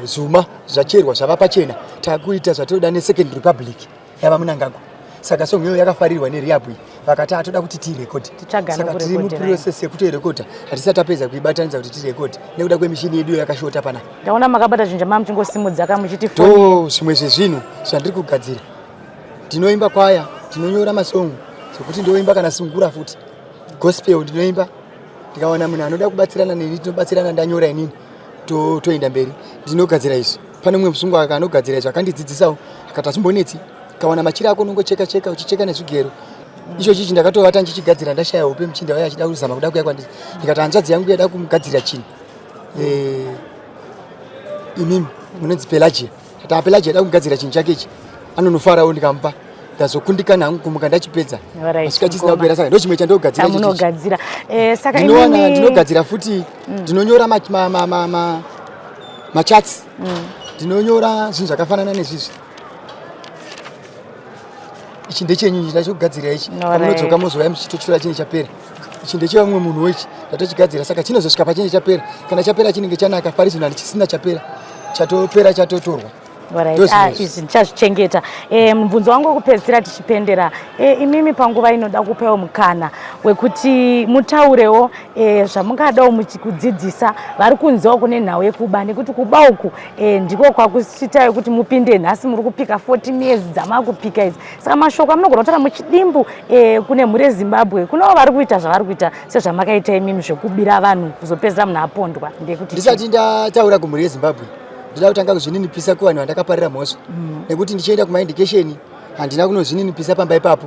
zvuma zvacherwa zvava pachena, takuita zvatoda nesecond republic yava Mnangagwa. Saka song iyoyo yakafarirwa nerehab iyi, vakati atoda kuti tiirekodhe. Saka tiri muprocess yekutoirekodha, hatisati tapedza kuibatanidza kuti tirekodhe nekuda kwemishini yedu yakashota panapa. Ndaona makabata zvinhu zvamava muchingosimudza ka muchiti ndo zvimwe zvezvinhu zvandiri kugadzira. Ndinoimba kwaya, ndinonyora masongo zvekuti ndoimba kana sungura futi gospel ndinoimba. Ndikawana munhu anoda kubatsirana neni tinobatsirana, ndanyora inini toenda mberi. Ndinogadzira izvi, pane mumwe musungwa anogadzira izvi akandidzidzisawo akati achimbonetsi, kawana machira ako unongocheka cheka uchicheka nezvigero. Icho chichi ndakatovata ndichigadzira ndashaya hope, muchinda waya achida kuzama kuda kuya kwandiri, ndikati hanzvadzi yangu yada kumugadzira chinhu, imimi munonzi Pelagia, ati Pelagia yada kumugadzira chinhu chake ichi, anonofarawo. Ndikamupa, ndazokundikana hangu kumuka ndachipedza, asvika chisina kupera. Saka ndochimwe chandogadzira. Chamunogadzira. Saka ndinowana ndinogadzira futi, ndinonyora macharts, ndinonyora zvinhu zvakafanana nezvizvi. Ichi ndechenyu ichi, ndachikugadzira ichi, pamunodzoka mozouya muchitochitora chinenge chapera. Ichi ndechevamwe munhu wechi, ndatochigadzira, saka chinozosvika pachinenge chapera. Kana chapera chinenge chanaka, pari zvino handichisina chapera, chatopera, chatotorwa. Izvi ndichazvichengeta. Mubvunzo wangu wekupedzisira tichipendera, imimi panguva inoda kupewo mukana wekuti mutaurewo zvamungadawo kudzidzisa vari kunzewo kune nhau yekuba, nekuti kuba uku ndiko kwakusitai kuti mupinde nhasi muri kupika 14 years dzamakupika idzi. Saka mashoko amunogona kutaura muchidimbu kune mhuri yeZimbabwe, kunewo vari kuita zvavari kuita sezvamakaita imimi zvekubira vanhu kuzopedzera munhu apondwa, ndekuti? Ndisati ndataura kumhuri yeZimbabwe, ndoda kutanga kuzvininipisa kuvanhu vandakaparira mhosva, nekuti ndichienda kumaindication handina kunozvininipisa pamba ipapo.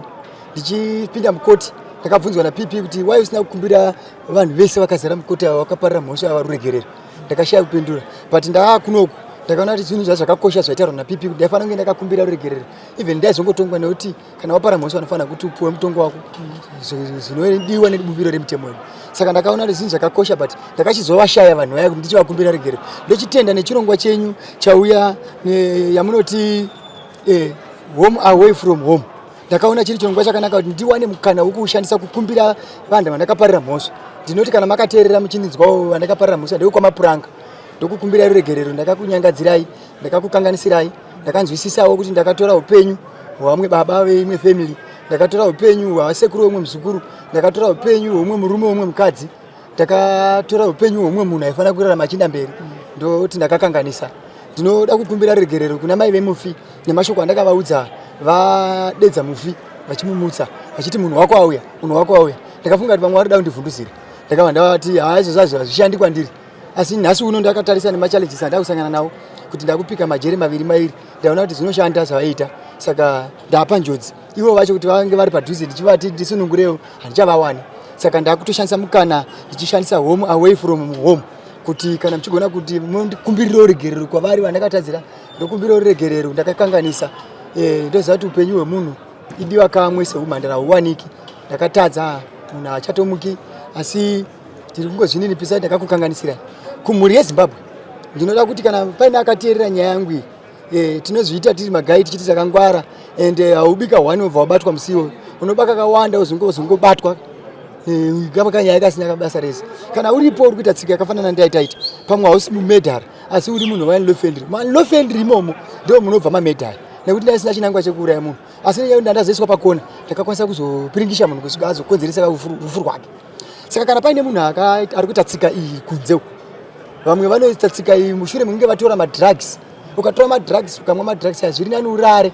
Ndichipinda mukoti ndakabvunzwa naPP kuti wai usina kukumbira vanhu vese vakazara mukoti ava vakaparira mhosva ava ruregerero. Ndakashaya kupindura, but ndaa kunoku ndakaona kuti zvinhu zvakakosha zvaitaurwa naPP kuti ndaifanira kunge ndakakumbira ruregerero, even ndaizongotongwa, nekuti kana wapara mhosva unofanira kuti upuwe mutongo wako zvinodiwa nebumbiro remutemo wedu. Saka ndakaona kuti zvinhu zvakakosha, but ndakachizovashaya vanhu vaya kuti ndichivakumbira regerero. Ndochitenda nechirongwa chenyu chauya yamunoti Home Away from Home. Ndakaona chiri chirongwa chakanaka kuti ndiwane mukana wekuushandisa kukumbira vanhu vandakaparira mhosva. Ndinoti kana makateerera muchinzwawo vandakaparira mhosva, ndekukwamapuranga, ndokukumbira ruregerero. Ndakakunyangadzirai, ndakakukanganisirai, ndakanzwisisawo kuti ndakatora upenyu hwavamwe baba veimwe family, ndakatora upenyu hwasekuru wemumwe muzukuru, ndakatora upenyu hwemumwe murume wemumwe mukadzi, ndakatora upenyu hwemumwe munhu aifanira kurarama achienda mberi. Ndoti ndakakanganisa, ndinoda kukumbira ruregerero kuna mai vemufi nemashoko andakavaudza vadedza mufi vachimumutsa vachiti munhu wako auya, munhu wako auya. Ndakafunga kuti vamwe varikuda kundivhunduzira, ndakabva ndavati haa, izvo zvazvo hazvishandi kwandiri. Asi nhasi uno ndakatarisa nemachallenges andakusangana nawo kuti ndakupika majeri maviri mairi, ndaona kuti zvinoshanda zvavaita. Saka ndapa njodzi ivo vacho kuti vange vari padhuze, ndichivati ndisunungurewo, handichavawani. Saka ndakutoshandisa mukana ndichishandisa Home Away from Home kuti kana muchigona kuti mundikumbirirewo ruregerero kwavari vandakatadzira, ndokumbirawo ruregerero, ndakakanganisa. Ndoziva kuti upenyu hwemunhu idiwa kamwe seumhandara hauwaniki. Ndakatadza, munhu haachatomuki, asi tiri kungozvininipisa. Ndakakukanganisirai. Kumhuri yeZimbabwe ndinoda kuti kana paine akateerera nyaya yangu iyi, tinozviita tiri magai tichiti takangwara, and haubika one wobva wabatwa musiwo, unobaka kawanda uzongobatwa. Kava kanyaya kasina kabasa rese. Kana uripo uri kuita tsika yakafanana ndaitaita, pamwe hausi mumurderer, asi uri munhu waunlawful entry. Maunlawful entry imomo ndo munobva mamurder, nekuti ndaisina chinangwa chekuuraya munhu, asi nenyaya yekuti ndandazoiswa pakona, ndakakwanisa kuzopiringisha munhu kusvika azokonzeresa rufu rwake. Saka kana paine munhu ari kuita tsika iyi kunze uku, vamwe vanoita tsika iyi mushure mekunge vatora madrugs. Ukatora madrugs, ukamwa madrugs aya, zviri nani urare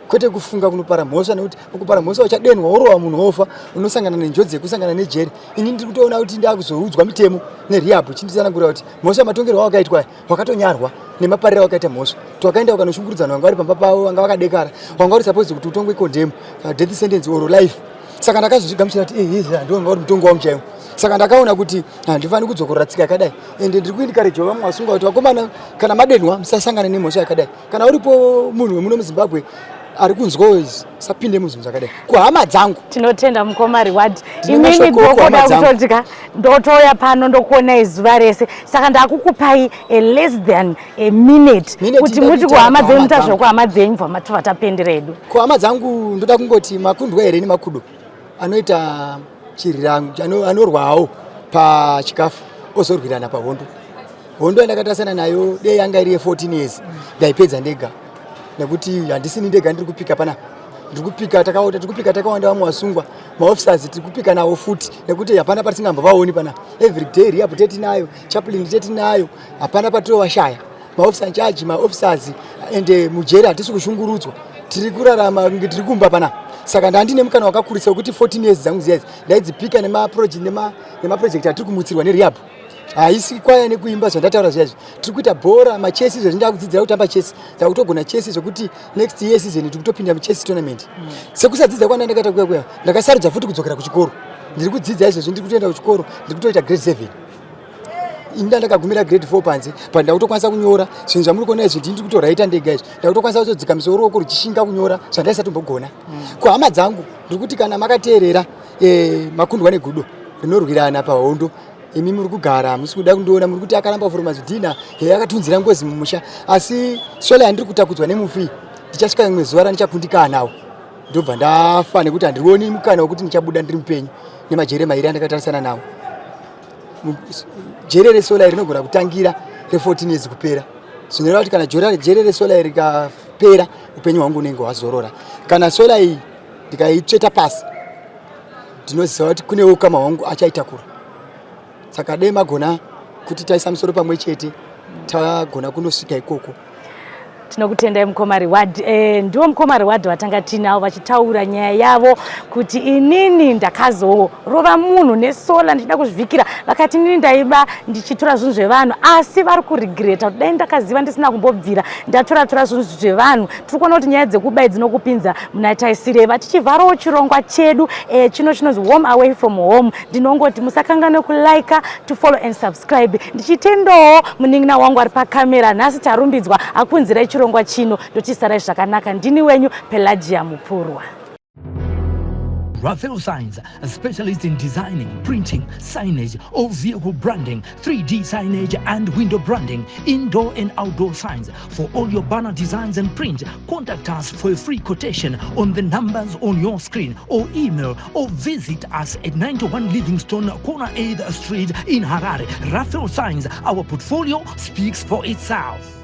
kwete kufunga kunopara mhosva, nekuti ukupara mhosva uchadenhwa, worova munhu wofa, unosangana nenjodzi yekusangana nejeri. Ini ndiri kutoona kuti ndakuzoudzwa mitemo nerehab chinditsanangurira kuti mhosva matongerwo awakaitwa wakatonyarwa nemapariro awakaita mhosva. Twakaenda ukanoshungurudza vanhu vanga vari pamba pavo, vanga vakadekara, wanga uri supposed kuti utongwe condemn, death sentence or life. Saka ndakazozvigamuchira kuti ndo wanga uri mutongo wangu chaiwo. Saka ndakaona kuti handifani kudzokorora tsika yakadai, ende ndiri kuencouragewa vamwe vasungwa kuti vakomana, kana madenhwa musasangana nemhosva yakadai. Kana uripo munhu wemuno muZimbabwe ari kunzwawo izvi, usapinde muzvinhu zvakadai. Kuhama dzangu, Tinotenda, mukoma Reward. Ndine Imini mashoko kuhama ndokoda dzangu. kutodya, ndotoya pano ndokuonai zuva rese, saka ndakukupai a less than a minute Minute kuti muti ndakuita kuhama dzenyu kuhama muta dzangu. zvokuhama dzenyu, bva matobva tapendera edu. Kuhama dzangu ndoda kungoti makundwa here nemakudo anoita chirirango anorwawo pachikafu ozorwirana pahondo. Hondo yandakatarisana nayo dei yanga iri ye14 years, ndaipedza ndega, nekuti handisini ndega ndiri kupika panapa. Ndiri kupika takawanda, tiri kupika takawanda, vamwe vasungwa, maofficers tiri kupika navo futi, nekuti hapana patisingambovaoni panapa. Every day rehab tetinayo, chaplain tetinayo, hapana patirovashaya, maofficer in charge, maofficers. Ende mujeri hatisi kushungurudzwa, tiri kurarama kunge tiri kumba panapa. Saka ndandine mukana wakakurisa wekuti 14 years dzangu ziya idzi ndaidzipika nemaproject atiri kumutsirwa nerehab. Haisi kwaya nekuimba zvandataura zviya izvi, tiri kuita bhora, machess. Izvezvi ndakudzidzira kutamba chess, ndakutogona chess, zvekuti next year season tiri kutopinda muchess tournament. Sekusadzidza kwanda ndakaita kuya kuya, ndakasarudza futi kudzokera kuchikoro. Ndiri kudzidza izvezvi, ndiri kutoenda kuchikoro, ndiri kutoita grade 7. Ini ndakagumira grade 4 panze, but ndakutokwanisa kunyora zvinhu zvamuri kuona izvi. Ndini kutoraita ndega izvi, ndakutokwanisa kutodzika musoro, ruoko ruchishinga kunyora zvandaisatombogona. Kuhama dzangu ndiri kuti kana makateerera, makundwa negudo rinorwirana pahondo. Imi muri kugara hamusi kuda kundiona, muri kuti akaramba kufuruma zvidhina, he akatunzira ngozi mumusha, asi solar yandiri kutakudzwa nemufi, ndichasvika rimwe zuva randichakundikana nawo, ndobva ndafa, nekuti handioni mukana wekuti ndichabuda ndiri mupenyu nemajere mairi andakatarisana nawo. Jere resolar rinogona kutangira re14 years kupera, zvinoreva kuti kana jere resolar rikapera, upenyu hwangu unenge hwazorora. Kana solar iyi ndikaitsveta pasi, ndinoziva kuti kune ukama hwangu achaitakura. Saka dai magona kuti taisa musoro pamwe chete, tagona kunosvika ikoko. Tinokutendai, mukoma Reward. Ndiwo mukoma Reward watanga tinavo vachitaura nyaya yavo kuti inini ndakazorova munhu nesolar ndichida kuzvivhikira. Vakati inini ndaiba ndichitora zvinhu zvevanhu, asi vari kuregreta kuti dai ndakaziva ndisina kumbobvira ndatora tora zvinhu zvevanhu. Tiri kuona kuti nyaya dzekuba dzinokupinza muna taisireva. Tichivharawo chirongwa chedu chino chinonzi Home Away from Home, ndinongoti musakanganwe kulike, to follow and subscribe. Ndichitendawo munin'ina wangu ari pakamera nhasi, tarumbidzwa akunzirai chirongwa chino. Ndochisarai zvakanaka. Ndini wenyu Pelagia Mupurwa. Raphael Signs, a specialist in designing, printing, signage, all vehicle branding, 3D signage and window branding, indoor and outdoor signs. For all your banner designs and print, contact us for a free quotation on the numbers on your screen or email or visit us at 91 Livingstone, corner 8th Street in Harare. Raphael Signs, our portfolio speaks for itself.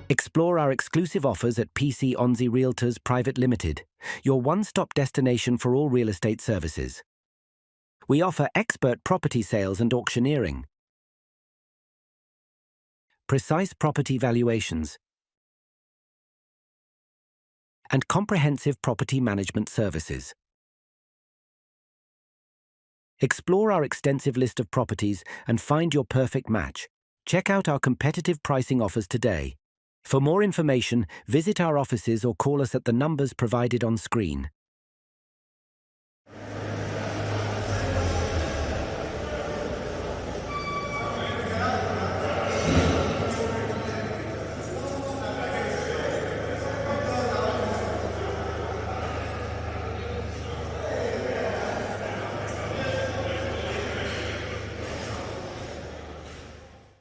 Explore our exclusive offers at PC Onzi Realtors Private Limited, your one stop destination for all real estate services. We offer expert property sales and auctioneering, precise property valuations, and comprehensive property management services. Explore our extensive list of properties and find your perfect match. Check out our competitive pricing offers today. For more information, visit our offices or call us at the numbers provided on screen.